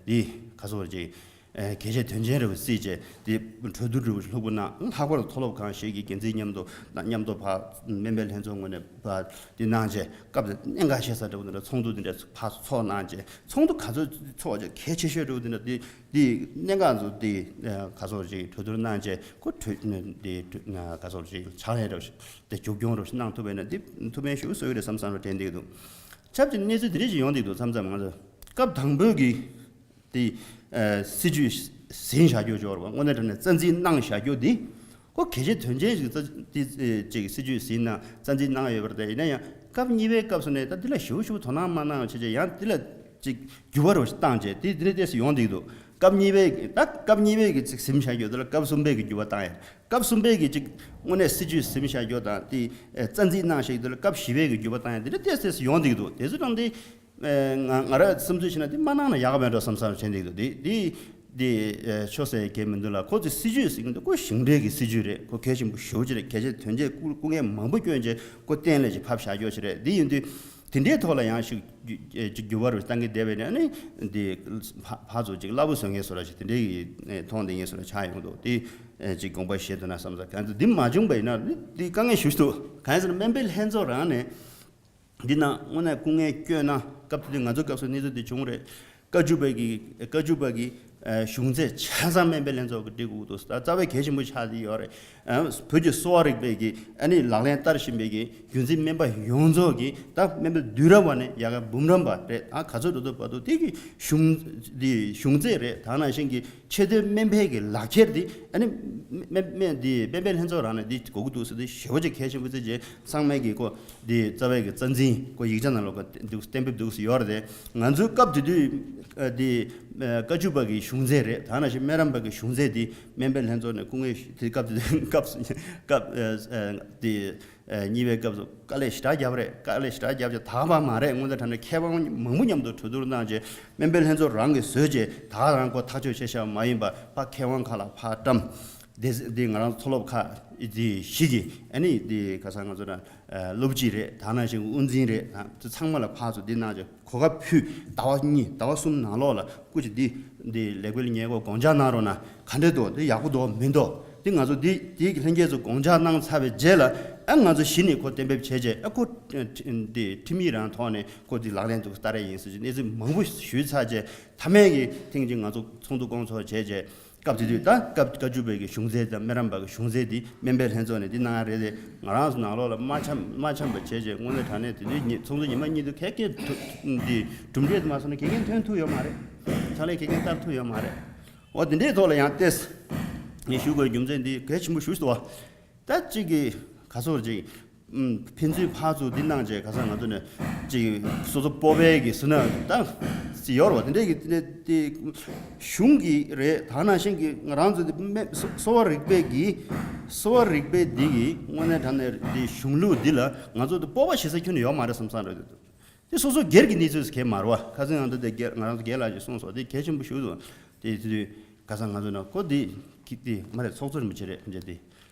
འདི་ག་ཚོད་ཅིག་ཨ་གལ་ཆེ་དོན་ཆེན་རེ་བ་བརྩིས་བྱས་དེ་གྲོས་བསྡུར་རེ་བ་ལྷུག་པོ་གནང་། ལྷག་པར་དུ་མཐོ་སློབ་ཁང་ཞིག་གི་འགན་འཛིན་མཉམ་དུ་མཉམ་དུ་ཕར་སྨན་པའི་ལྷན་ཚོགས་ངོས་ནས་ཕར་འདི་གནང་བྱས་སྐབས་དེ་གནད་འགག་ཆེ་ས་འདྲ་བོ་འདི་འདྲ་ཚོགས་འདུ་འདི་འདྲ་ཕར་ཚོགས་གནང་བྱས་ཚོགས་འདུ་ག་ཚོད་ཚོགས་བྱས་གལ་ཆེ་ཤོས་འདྲ་བོ་འདི་འདྲ་འདི་འདི་གནད་འགག་ཚོ་འདི་ཨ་ག་ཚོད་ཅིག་གྲོས་བསྡུར་གནང་བྱས་ཁོ་གྲོས་འདི་གྲོས་ག་ཚོད་ཅིག་ཕྱག་ལས་རེ་བ་ཞིག་དེ་མཇུག་སྐྱོང་རེ་བ་ཞིག་གནང་ཐུབ་པས་ན་འདི་ཐུགས་ཕན་ཞུ་གསོལ་གི་རེད་བསམ་བསམ་རེ་དྲན་བསྡད་ཀྱི་འདུག་ཆབས་ཅིག་གནས་ཚུལ་འདི་འདྲ་ཞིག་ཡོང་བསྡད་འདུག་མཚམས་མཚམས་ང་ཚོ་སྐབས་དང་པོའི་གི་དེ་ཨ་སྲིད་ཇུས་ཟིན་བཞག་རྒྱུ་འབྱོར་བ་དངོས་གནས་དྲང་གནས་རྩ་འཛིན་གནང་བཞག་རྒྱུ་འདི་ཁོ་གལ་ཆེ་དོན་ཆེན་ཞིག་རྩ་དེ་ཨེ་ཅིག་སྲིད་ཇུས་ཟིན་གནང་རྩ་འཛིན་གནང་ཡོད་པ་རེད། ཡིན་ན་ཡང་སྐབས་གཉིས་པའི་སྐབས་སུ་ནས་ད་འདི་ལ་ཞིབ་ཞིབ་དོ་སྣང་མ་གནང་བ་བྱས་བྱས་ཡང་འདི་ལ་ཅིག་འགྱུར་བ་རུ་བཏང་བྱས་དེ་འདི་འདྲ་ཏོག་ཙམ་ཡོང་བསྡད་འདུག་སྐབས་གཉིས་པའི་ད་སྐབས་གཉིས་པའི་གི་ཅིག་ཟིན་བཞག་རྒྱུ་དེ་ལ་སྐབས་གསུམ་པའི་གི་འགྱུར་བ་བཏང་ཡ། སྐབས་གསུམ་པའི་གི་ཅིག་དངོས་གནས་སྲིད་ཇུས་ཟིན་བཞག་རྒྱུ་དང་དེ་ཨེ་རྩ་འཛིན་གནང་བཞག་རྒྱུ་དེ་ལ་སྐབས་བཞི་པའི་གི་འགྱུར་བ་བཏང་ཡ་འདི་འདྲ་ཏོག་ཙམ་ཡོང་བསྡད་འདུག་དེ་ཚོ་དང་དེ་ཨེ་ང་ང་ར་བསམ་ཚུལ་བྱས་ན་དེ་མ་གནང་ན་ཡག་ག་མེད་འགྲོ་བསམ་བསམ་བྱས་བསྡད་འདུག་དེ་དེ་དེ་ཨེ་ཆོག་ཟེར་གལ་མི་འདུག་ལ། ཁོ་ཚོས་སྲིད་ཇུས་ཟེར་གྱི་འདུག་ཁོ་ཞིང་འབྲེལ་གྱི་སྲིད་ཇུས་རེད། ཁོ་གལ་ཆེན་པོ་ཞེ་པོ་ཅིག་རེད། གལ་ཆེ་དོན་ཆེ་སྐུ་སྐུ་ངལ་མང་པོ་བསྐྱོན་བྱས་ཁོ་གཏན་ལ་ཅིག་ཕབ་བཞག་རྒྱུ་ཞིག་རེད། དེ་ཡིན་དུས་དེ་འདྲའི་ཐོག་ལ་ཡང་ཞིག་ཅིག་འགྱུར་བ་རུ་བཏང་གི་བསྡད་པས་ན་ནི་འདི་ཕ་ཕར་ཚུར་ཅིག་སླ་པོ་བཟོ་མཁན་བཟོ་འདྲ་ཞིག་དེ་འདྲའི་གི་མཐོང་བསྡད་མཁན་བཟོ་འདྲ་ཆགས་ཡོང་འདུག་དེ་ཅིག་དགོངས་པ་བཞེས་ཐུབ་ན་བསམ་ས། གང་ཚེ་འདི་མ་བྱུང་བ་ཡིན་ན་ནི་འདི་དཀའ་ངལ་ཞེ་པོ་ཞིག་འདུག་གང་ཡིན་ཟེར་ན་སྨན་པའི་ལྷན་ཚོགས་རང་ནས་འདི་ན་དངོས་གནས་སྐུ་ངལ་བསྐྱོན་ན་སྐབས་དེ་དུས་ང་ཚོ་སྐབས་སུ་གནས་ཚུལ་འདི་བྱུང་རེད། བཀའ་བརྒྱུད་པ་གི་བཀའ་བརྒྱུད་པ་གི་ གཞུང་ཚད་ཆ་ཚང་སྨན་པའི་ལྷན་ཚོགས་ཀྱིས་སྒྲིག་དགོས་འདུག་ད་རྩ་བའི་གལ་ཆེན་པོ་ཆགས་ཀྱི་ཡོད་རེད། བོད་ཀྱི་གསོ་བ་རིག་པའི་གི་ཨ་ནི་ལག་ལེན་བསྟར་བཞིན་པའི་གི་རྒྱུན་འཛིན་སྨན་པ་ཡོངས་རྫོགས་ཀྱིས་ད་སྨན་པ་བསྡུས་རབས་པ་ནས་ཡ་ག་འབུམ་རམས་པ་རེད། ད་ག་ཚོད་འགྲོ་ཐུབ་བར་དུ་དེ་གི་གཞུང་འདི་གཞུང་ཚད་རེད། ད་ནང་བཞིན་གྱི་ཆེད་དོན་སྨན་པའི་གི་ལག་ཁྱེར་འདི་ཨ་ནི་སྨན་སྨན་འདི་སྨན་པའི་ལྷན་ཚོགས་རང་ནས་འདི་དགོས་ཀྱི་འདུག་ཟེར། དེ་ཞེ་པོ་ཅིག་གལ་ཆེན་པོ་ཚེ་རྗེས་ཚང་མས་གི་ཀོ་འདི་རྩ་བའི་གི་རྩ་འཛིན་ཀོ་ཡིག་ཆ་ནང་ལོགས་ཀ་འདུག་གཏན་འབེབས་འདུག་ཟེར་ཡོད་རེད། དེ་ང་ཚོའི་སྐབས་དེ་དུས་ཨ་འདི་ཨ་བཀའ་བརྒྱུད་པ་གི་གཞུང་ཚད་རེད། ད་ནང་བཞིན་སྨན་རམས་པ་གི་གཞུང་ཚད་འདི་སྨན་པའི་ལྷན་ཚོགས་ནས་སྐུ་ངལ་དེ་སྐབས་དེ་དུས་སྐབས་སྐབས་ཨ་ཨ་འདི། ཨ་གཉིས་པའི་སྐབས་སུ་དཀའ་ལས་ཞེ་དྲག་བརྒྱབ་རེད། དཀའ་ལས་ཞེ་དྲག་བརྒྱབ་ཀྱང་དག་པ་མ་རེད། དངོས་གནས་དྲང་གནས་མཁས་དབང་མང་པོ་མཉམ་དུ་གྲོས་བསྡུར་གནང་རྗེས་སྨན་པའི་ལྷན་ཚོགས་རང་གིས་བཟོས་རྗེས་ད་ག་རང་ཁོ་ཐག་གཅོད་བྱས་བཞག་མ་ཡིན་པ་ཕར་མཁས་དབང་ཁག་ལ་ཕར་བཀྲམ། དེ་འདི་ང་རང་ཚོ་མཐོ་སློབ་ཁག་འདི་བཞི་གི་ཨ་ནི་འདི་ཁ་སང་ང་ཚོ་ར་སློབ་སྤྱི་རེད། ད་ནང་བཞིན་དབུ་འཛིན་རེད། ད་ཚང་མ་ལ་ཕར་ཚུར་འདི་གནང་རྗེས་གོ་སྐབས་ཕུལ། ཟླ་བ་གཉིས་ཟླ་བ་གསུམ་ནང་ལོགས་ལ་སྐུ་མཁྱེན་འདི་འདི་ལེགས་སྤེལ་ཉེས་འགོག་དགོངས་འཇགས་གནང་རོགས་གནང་། ག་འདྲས་འདུག་འདི་ཡག་པོ་འདུག་མི་འདུག་འདི་ང་ཚོ་འདི་འདི་ལྷན་རྒྱས་ཚོ་དགོངས་འཇགས་གནང་ཚར་བའི་རྗེས་ལ་ཨ་ང་ཚོ་གཞི་ནས་ཁོ་གཏན་འབེབས་བྱས་རྗེས་ཨ་ཁོ་འདི་ཁྲིམས་ཡིག་རང་ཐོག་ནས་ཁོ་འདི་ལག་ལེན་དུ་བསྟར་ཡ་ཡིན་ཟེར་གྱི་གནས་ཚུལ་མང་པོ་ཞུས་ཚར་རྗེས་མཐའ་མའི་གི་ཐེངས་གཅིག་ང་ཚོ་ཚོགས་འདུ་སྐོང་ཚོགས་བྱས་རྗེས་སྐབས་དེ་དུས་ད་སྐབས་བཀའ་བརྒྱུད་པའི་གི་གཞུང་ཚད་དང་སྨན་རམས་པ་གི་གཞུང་ཚད་འདི་སྨན་པའི་ལྷན་ཚོགས་ནས་འདི་གནང་ཡ་རེད་དེ་ང་རང་ཚོ་ནང་ལོགས་ལ་མ་འཆམ་མ་འཆམ་པ་བྱས་རྗེས་དངོས་གནས་དྲང་གནས་དེ་དུས་ཚོགས་འདུ་ཉི་མ་གཉིས་དུ་ག་གེ་འདི་གྲུབ་འབྲས་དུ་མ་སོང་ན་དགེ་རྒན་ཐོན་ཐུབ་ཡོད་མ་རེད། ཕྱག་ལས་དགེ་རྒན་བསྟར་ཐུབ་ཡོད་མ་རེད། འོ་དེ་འདྲའི་ཐོག་ལ་ཡང་ཏེས་ངས་ཞུ་དགོས་རྒྱུ་མཚན་འདི་གལ་ཆེན་པོ་ཞུ་སོང་བ། ད་གཅིག་གིས་ག་ཚོད་ཅིག་ཕན་ཚུན་ཕར་ཚུར་འདི་གནང་བྱས་ག་ས་ང་ཚོ་ནས་ཅིག་སོ་སོ་སྤོབས་པའི་གི་ཟེར་ན་ད་ཅིག་ཡོད་རེད་བ། དེ་འདྲའི་གི་དེ་དེ་གཞུང་གི་རེད། ད་ནང་བཞིན་གི་ང་རང་ཚོ་དེ་སྨན་གསོ་བ་རིག་པའི་གི་གསོ་བ་རིག་པའི་འདི་གི་དངོས་གནས་དྲང་གནས་འདི་གཞུང་ལུགས་འདི་ལ་ང་ཚོ་དེ་སྤོབས་པ་བྱེད་ས་ཁྱོན་ནས་ཡོད་མ་རེད་བསམ་བསམ་རེད། དེ་སོ་སོ་སྒེར་གྱི་གནས་ཚུལ་གལ་མ་རེད་བ། ཁ་སང་ང་ཚོ་དེ་སྒེར་ང་རང་ཚོ་སྒེར་ལ་ཅིག་གསུངས་སོང་། དེ་གལ་ཆེན་པོ་ཞིག་འདུག་དེ་དེ་དུས་ཁ་སང་ང་ཚོ་ན་ཁོ་དེ་གི་དེ་མ་རེད། ཚོགས་གཙོ་རིན་པོ་ཆེ་རེད་འདྲ་དེ།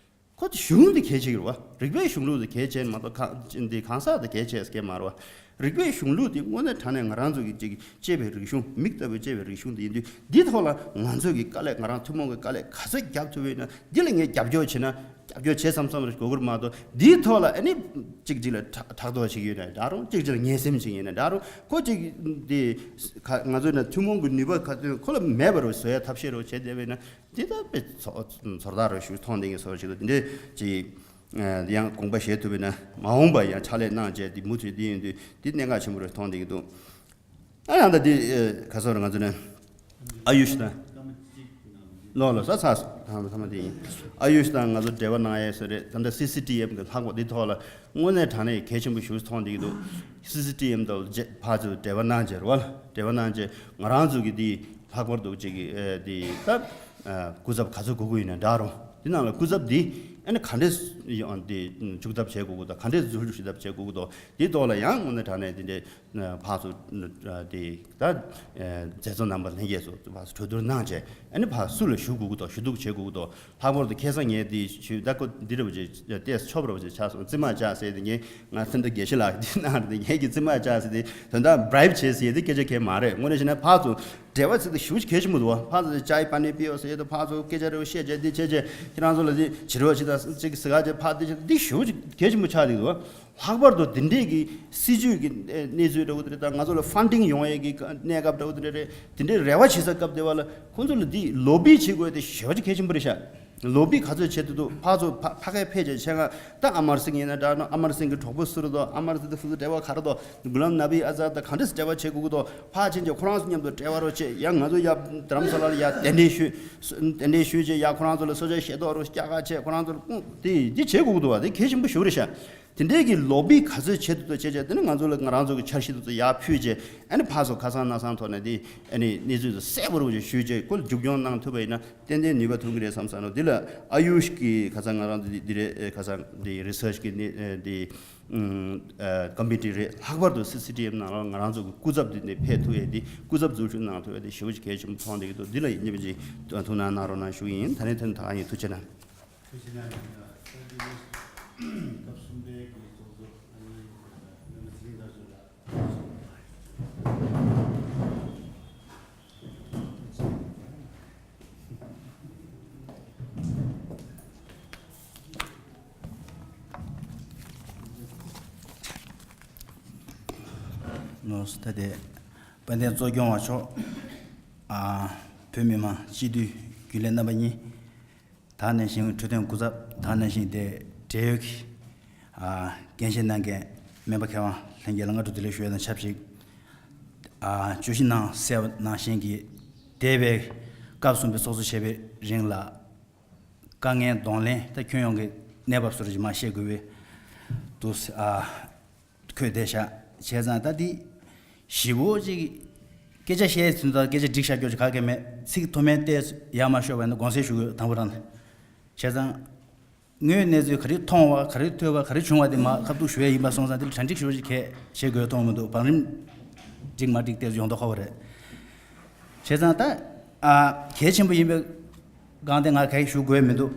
ཁོ་དེ་གཞུང་དེ་གལ་ཆེ་གི་རེད་བ། རིག་པའི་གཞུང་ལུགས་དེ་གལ་ཆེ་མ་གཏོགས་གང་དེ་གང་ཟག་དེ་གལ་ཆེ་ས་གལ་མ་རེད་བ། རིག་པའི་གཞུང་ལུགས་དེ་དངོས་གནས་དྲང་གནས་ང་རང་ཚོ་གི་ཅིག་གཅེས་པའི་རིག་གཞུང་མིག་ལྟ་བུའི་གཅེས་པའི་རིག་གཞུང་དེ་ཡིན་དུས་འདི་ཐོག་ལ་ང་ཚོ་གི་དཀའ་ལས་ང་རང་ཐུན་མོང་གི་དཀའ་ལས་ག་ཚོད་རྒྱབ་ཐུབ་ཡོད་ན་འདི་ལ་ངས་རྒྱབ་སྐྱོར་བྱེད་ན། རྒྱབ་སྐྱོར་བྱེད་བསམ་བསམ་རེ་དགོས་ཀྱི་མ་གཏོགས་འདིའི་ཐོག་ལ་ཨ་ནི་གཅིག་གཅིག་ལ་ཕྲག་ཕྲག་དོག་བྱེད་ཀྱི་ཡོད་ན་འདྲ་རུང་། གཅིག་གཅིག་ལ་ངན་སེམས་བྱེད་ཀྱི་ཡོད་ན་འདྲ་རུང་། ཁོ་གཅིག་འདི་ཁ་ང་ཚོས་ན་ཐུན་མོང་གི་ནུས་པ་ག་ཚོད་ཁོ་ལ་མེད་པ་རུ་བཟོ་ཡ་ཐབས་ཤེས་རུ་བྱེད་བསྡད་པས་ན་འདི་ལྟ་བུའི་ཚོ་ཚོར་བདག་རུ་ཞུ་མཐོང་ལྡན་གྱི་བཟོ་ཞིག་ཏུ་འདི་འདྲའི་གཅིག་ཡང་དགོངས་པ་བཞེས་ཐུབ་པས་ན་མ་འོངས་པ་ཡང་ཕྱག་ལས་གནང་བྱས་འདི་མུ་མཐུད་འདི་ཡིན་དུས་འདི་གནད་འགག་ཆེན་པོ་རུ་མཐོང་ལྡན་གྱི་འདུག་ཨ་ཡང་ད་འདི་ཨེ་ག་ཚོད་རེད། ང་ཚོ་ནས་ཨ་ཡུཤ་དང་ལོ་ལོ་ས་ཚ་ཚ་མ་དེ་ཡིན། ཨ་ཡུཤ་དང་ང་ཚོ་འབྲེལ་བ་གནང་ཡས་ས་རེད། ད་ལྟ་སི་སི་ཊི་ཨེམ་གི་ལྷག་པ་འདི་ཐོག་ལ་དངོས་གནས་དྲང་གནས་གལ་ཆེན་པོ་ཞིག་མཐོང་བསྡད་ཀྱི་འདུག་སི་སི་ཊི་ཨེམ་དང་ཕར་ཚུར་འབྲེལ་བ་གནང་བྱས་རེད་བ། འབྲེལ་བ་གནང་བྱས་ང་རང་ཚོ་གི་འདི་ལྷག་པར་དུ་ཅིག་གི་ཨེ་འདི་ད་ཨ་སྐུ་ཚབ་ག་ཚོད་དགོས་ཀྱི་ཡོད་ན་འདྲ་རུང་འདི་ནང་ལ་སྐུ་ཚབ་འདི་ཨ་ནི་ག་འདྲས་ཡོང་འདི་འཇུག་ཐབས་བྱེད་དགོས་ཀྱི་འདུག་ག་འདྲས་འཛུལ་ཞུགས་ཐབས་བྱེད་དགོས་ཀྱི་འདུག་འདི་ཐོག་ལ་ཡང་དངོས་གནས་དྲང་གནས་འདི་འདྲས་ཕར་ཚུར་དེ་ད་མཛད་གཙོ་རྣམ་པ་ལྷན་རྒྱས་ཚོ་ཕར་ཚུར་གྲོས་བསྡུར་གནང་བྱས་ཨ་ནི་ཕར་སུ་ལ་ཞུ་དགོས་ཀྱི་འདུག་ཞུ་གཏུག་བྱེད་དགོས་ཀྱི་འདུག་ལྷག་པར་དུ་ཁ་སང་ངས་འདི་ཞུས་ད་ཁོ་འདི་འདྲ་བ་ཅིག་ཏེས་ཆོབ་འདྲ་བ་ཅིག་ཆགས་སོང་། རྩིས་མ་བཅག་ཟེར་ཏེ་ངས་ང་ཚོ་འདི་དགེ་བཤེས་ལགས་འདི་གནང་རེད། ངས་ཀྱི་རྩིས་མ་བཅག་ཟེར་ཏེ་དོན་དག་བྷ་རའིབ་བྱས་ཟེར་ཏེ་སྐད་ཆ་གལ་མ་རེད། དངོས་གནས་བྱས་ན་ཕར་ཚུར་འབྲེལ་བ་ཚིག་ཏུ་ཞུ་གལ་ཆེན་པོ་འདུག་ཕར་ཚུར་ཅའི་པ་ནི་པི་ཡོ་ཟེར་ཏེ་ཕར་ཚུར་སྐད་ཆ་རེ་བཤད་བྱས་འདི་བྱས་བྱས་ཁྱེད་རང་ཚོ་ལ་འདི་བྱེད་རོགས་བྱེད་དང་ཅིག་ཟི་ག་བྱས་ཕར་འདི་བྱས་འདི་ཞུ་གལ་ཆེན་པོ་ཆགས་འདུག་ལྷག་པར་དུ་འདི་འདྲས་ཀྱི་སྲིད་ཇུས་ཀྱི་གནས་ཚུལ་འདྲ་བོ་དེ་རེད། ད་ང་ཚོ་ལ་ཕན་ཌིང་ཡོང་ཡས་ཀྱི་གནས་སྐབས་འདྲ་བོ་དེ་འདྲ་རེད། དེ་འདྲའི་རེ་བ་བྱེད་ས་སྐབས་དེ་བ་ལ་ཁོང་ཚོ་ལ་འདི་ལོ་བི་བྱེད་དགོས་དེ་ཞེ་པོ་ཅིག་གལ་ཆེན་པོ་རེད་ཤག་ལོ་བི་ག་ཚོད་བྱེད་ཐུབ་ཐུབ་ཕར་ཚུར་ཕ་ཕ་གིར་ཕེབས་བྱས་ཆེད་ང་ད་ཨ་མར་སིང་ཡིན་ན་འདྲ་ནོ། ཨ་མར་སིང་གི་གྲོགས་པོ་སུ་རེད་དོ། ཨ་མར་སིང་དེ་སུ་སུ་འབྲེལ་བ་ག་རེ་དོ། གུ་ལམ་ནབ་ཨི་ཨ་ཛར་ད་ག་འདྲས་འབྲེལ་བ་བྱེད་དགོས་ཀྱི་དོ། ཕར་ཕྱིན་བྱས་ཁོ་རང་ཚོ་མཉམ་དུ་འབྲེལ་བ་རོགས་བྱེད། ཡང་ང་ཚོ་ཡ་རྡ་རམ་ས་ལ་ལ་ཡ་གདན་འདྲེན་ཞུས། གདན་འདྲེན་ཞུས་བྱས་ཡ་ཁོ་རང་ཚོ་ལ་གསོལ་ཇ་བཞེས་ཐོག་རོགས་སྐྱག་ཁ་བྱས་ཁོ་རང་ཚོ་ལ་ཁུངས་དེ་འདི་བྱེད་དགོས་ཀྱི་འདུག་བ། དེ་གལ་ཆེན་པོ་ཞིག་རེད་ཤག་དེ་འདྲའི་གི་ལོ་བི་ག་ཚོད་བྱེད་ཐུབ་ཐུབ་བྱས་བྱས་དེ་ནི་ང་ཚོ་ལ་ང་རང་ཚོ་གི་འཆར་གཞི་དེ་ཚོ་ཡར་ཕུལ་བྱས་ཨ་ནི་ཕར་ཚུར་ཁ་སང་སྣ་སང་ཐོག་ནས་དེ་ཨ་ནི་གནས་ཚུལ་དེ་གསལ་པོ་རུ་ཞུས་བྱས་ཁོ་ལ་མཇུག་སྐྱོང་གནང་ཐུབ་པ་ཡིན་ན་ཏན་ཏན་ནུས་པ་ཐོན་གི་རེད་བསམ་བསམ་ནོ། འདི་ལ་ཨ་ཡུཤ་གི་ཁ་སང་ང་རང་ཚོ་འདི་འདི་རེད། ཁ་སང་འདི་རི་སར་ཆི་གི་ནི་འདི་ཀོ་མི་ཊི་རེད། ལྷག་པར་དུ་སི་སི་ཊི་ཨེམ་ནང་ལ་ང་རང་ཚོ་གི་སྐུ་ཚབ་འདི་ནས་ཕེབས་ཐུབ་ཡས་འདི་སྐུ་ཚབ་འཛུལ་ཞུགས་གནང་ཐུབ་ཡས་འདི་ཞེ་པོ་ཅིག་གལ་ཆེན་པོ་མཐོང་བསྡད་ཀྱི་འདུག་འདི་ལ་ཡིན་གཅིག་མིན་གཅིག་ཐུགས་སྣང་གནང་རོགས་གནང་ཞུ་གི་ཡིན། ད་ནས་ཐོན་ད་ཡིན། ཐུགས་རྗེ་གནང་། ཐུགས་རྗེ་གནང་། སྐབས་གསུམ་པའི་གི་ཚོགས་གཙོ་ཨ་ནི་སྨན་པ་ཚེ་རིང་དར་ཚུལ་ལགས། ནོར་སི་ད་དེ་དཔལ་ལྡན་གཙོ་སྐྱོང་བ་མཆོག་ཨ། བོད་མི་མང་སྤྱི་འཐུས་རྒྱུན་ལས་རྣམ་པ་གཉིས། ད་ག་ནང་བཞིན་འཕྲོད་བསྟེན་སྐུ་ཚབ། ད་ག་ནང་བཞིན་དེ་འབྲེལ་ཡོད་ཀྱི་ཨ་འགན་བཞེས་གནང་མཁན་སྨན་པ་མཁས་དབང་ལྷན་རྒྱས་ལ་སྔ་དྲོ་བདེ་ལེགས་ཞུ་ཡས་དང་ཆབས་ཅིག་ཨ་བརྗོད་གཞི་ནང་གསལ་བ་ནང་བཞིན་གྱི་འདས་པའི་སྐབས་གསུམ་པའི་ཚོགས་གཙོ་བྱས་པའི་རིང་ལ་དཀའ་ངལ་གདོང་ལེན་ད་ཁྱོན་ཡོངས་ཀྱི་གནས་བབ་བཟོ་འདྲ་ཅིག་མར་བཤད་དགོས་པའི་འདུག་ཨ། འཁོད་བསྡད་ཤག་བྱས་ཙང་ད་འདི་ཞིབ་པོ་ཅིག་སྐད་ཆ་བཤད་ཚུན་ད་སྐད་ཆ་འགྲིག་ཤག་སྐྱོ་ཅིག་ག་གེ་མེད། ཚིག་མཐོ་དམན་བལྟས་ཡར་མར་ཤོར་བ་ཡིན་ན་དགོངས་སེལ་ཞུ་དགོས། དང་པོ་རང་བྱས་ཙང་དངོས་ཡོད་གནས་ཚུལ་ག་རེ་མཐོང་བ་ག་རེ་ཐོས་པ་ག་རེ་བྱུང་བ་དེ་མར་ཁ་ཐུག་ཞུ་ཡ་ཡིན་པ་སོང་ཙང་དེ་ལ་གྲ་སྒྲིག་ཞུ་བ་ཅིག་གལ་ཆེ་དགོས་མཐོང་མི་འདུག་བང་རིམ་འགྲིག་མ་འགྲིག་བལྟས་ཡོང་མདོག་ཁ་པོ་རེད། བྱས་ཙང་ད་ཨ་གལ་ཆེན་པོ་ཡིན་པའི་སྒང་དེ་ང་གང་ཞུ་དགོས་མི་འདུག་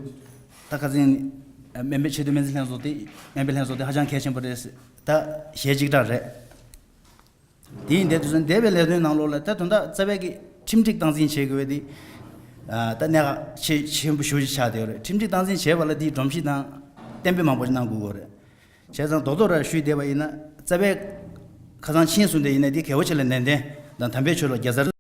ད་ཁ་སང་སྨན་པའི་ཆེས་མཐོའི་སྨན་རྩིས་ལྷན་ཚོགས་དེ་སྨན་པའི་ལྷན་ཚོགས་དེ་ཧ་ཅང་གལ་ཆེན་པོ་རེད། ད་གཞས་གཅིག་གྲགས་རེད། དེ་ཡིན་དེ་དུས་ཙམ་འདས་པའི་ལས་དོན་ནང་ལོགས་ལ་ད་དོན་དག་རྩ་བའི་གི་ཁྲིམས་སྒྲིག་སྟངས་འཛིན་བྱེད་དགོས་པ་དེ་ཨ་ད་གནད་འགག་ཆེ་ཆེན་པོ་ཞེ་པོ་ཅིག་ཆགས་བསྡད་ཡོད་རེད། ཁྲིམས་སྒྲིག་སྟངས་འཛིན་བྱེད་པ་ལ་དེའི་སྒྲོམ་གཞི་དང་གཏན་འབེབས་མང་པོ་ཞིག་གནང་དགོས་ཀྱི་ཡོད་རེད། བྱས་ཙང་རྡོག་རྡོག་ར་ཞུས་བསྡད་པ་ཡིན་ན་རྩ་བའི་ཁ་སང་ཕྱིན་སོང་དེ་ཡིན་ན་དེ་རྒྱལ་བ་ཆེ་ལ་ནན་ཏན་དང་དམ་པའི་ཆོས་ལ་རྒྱལ་སར།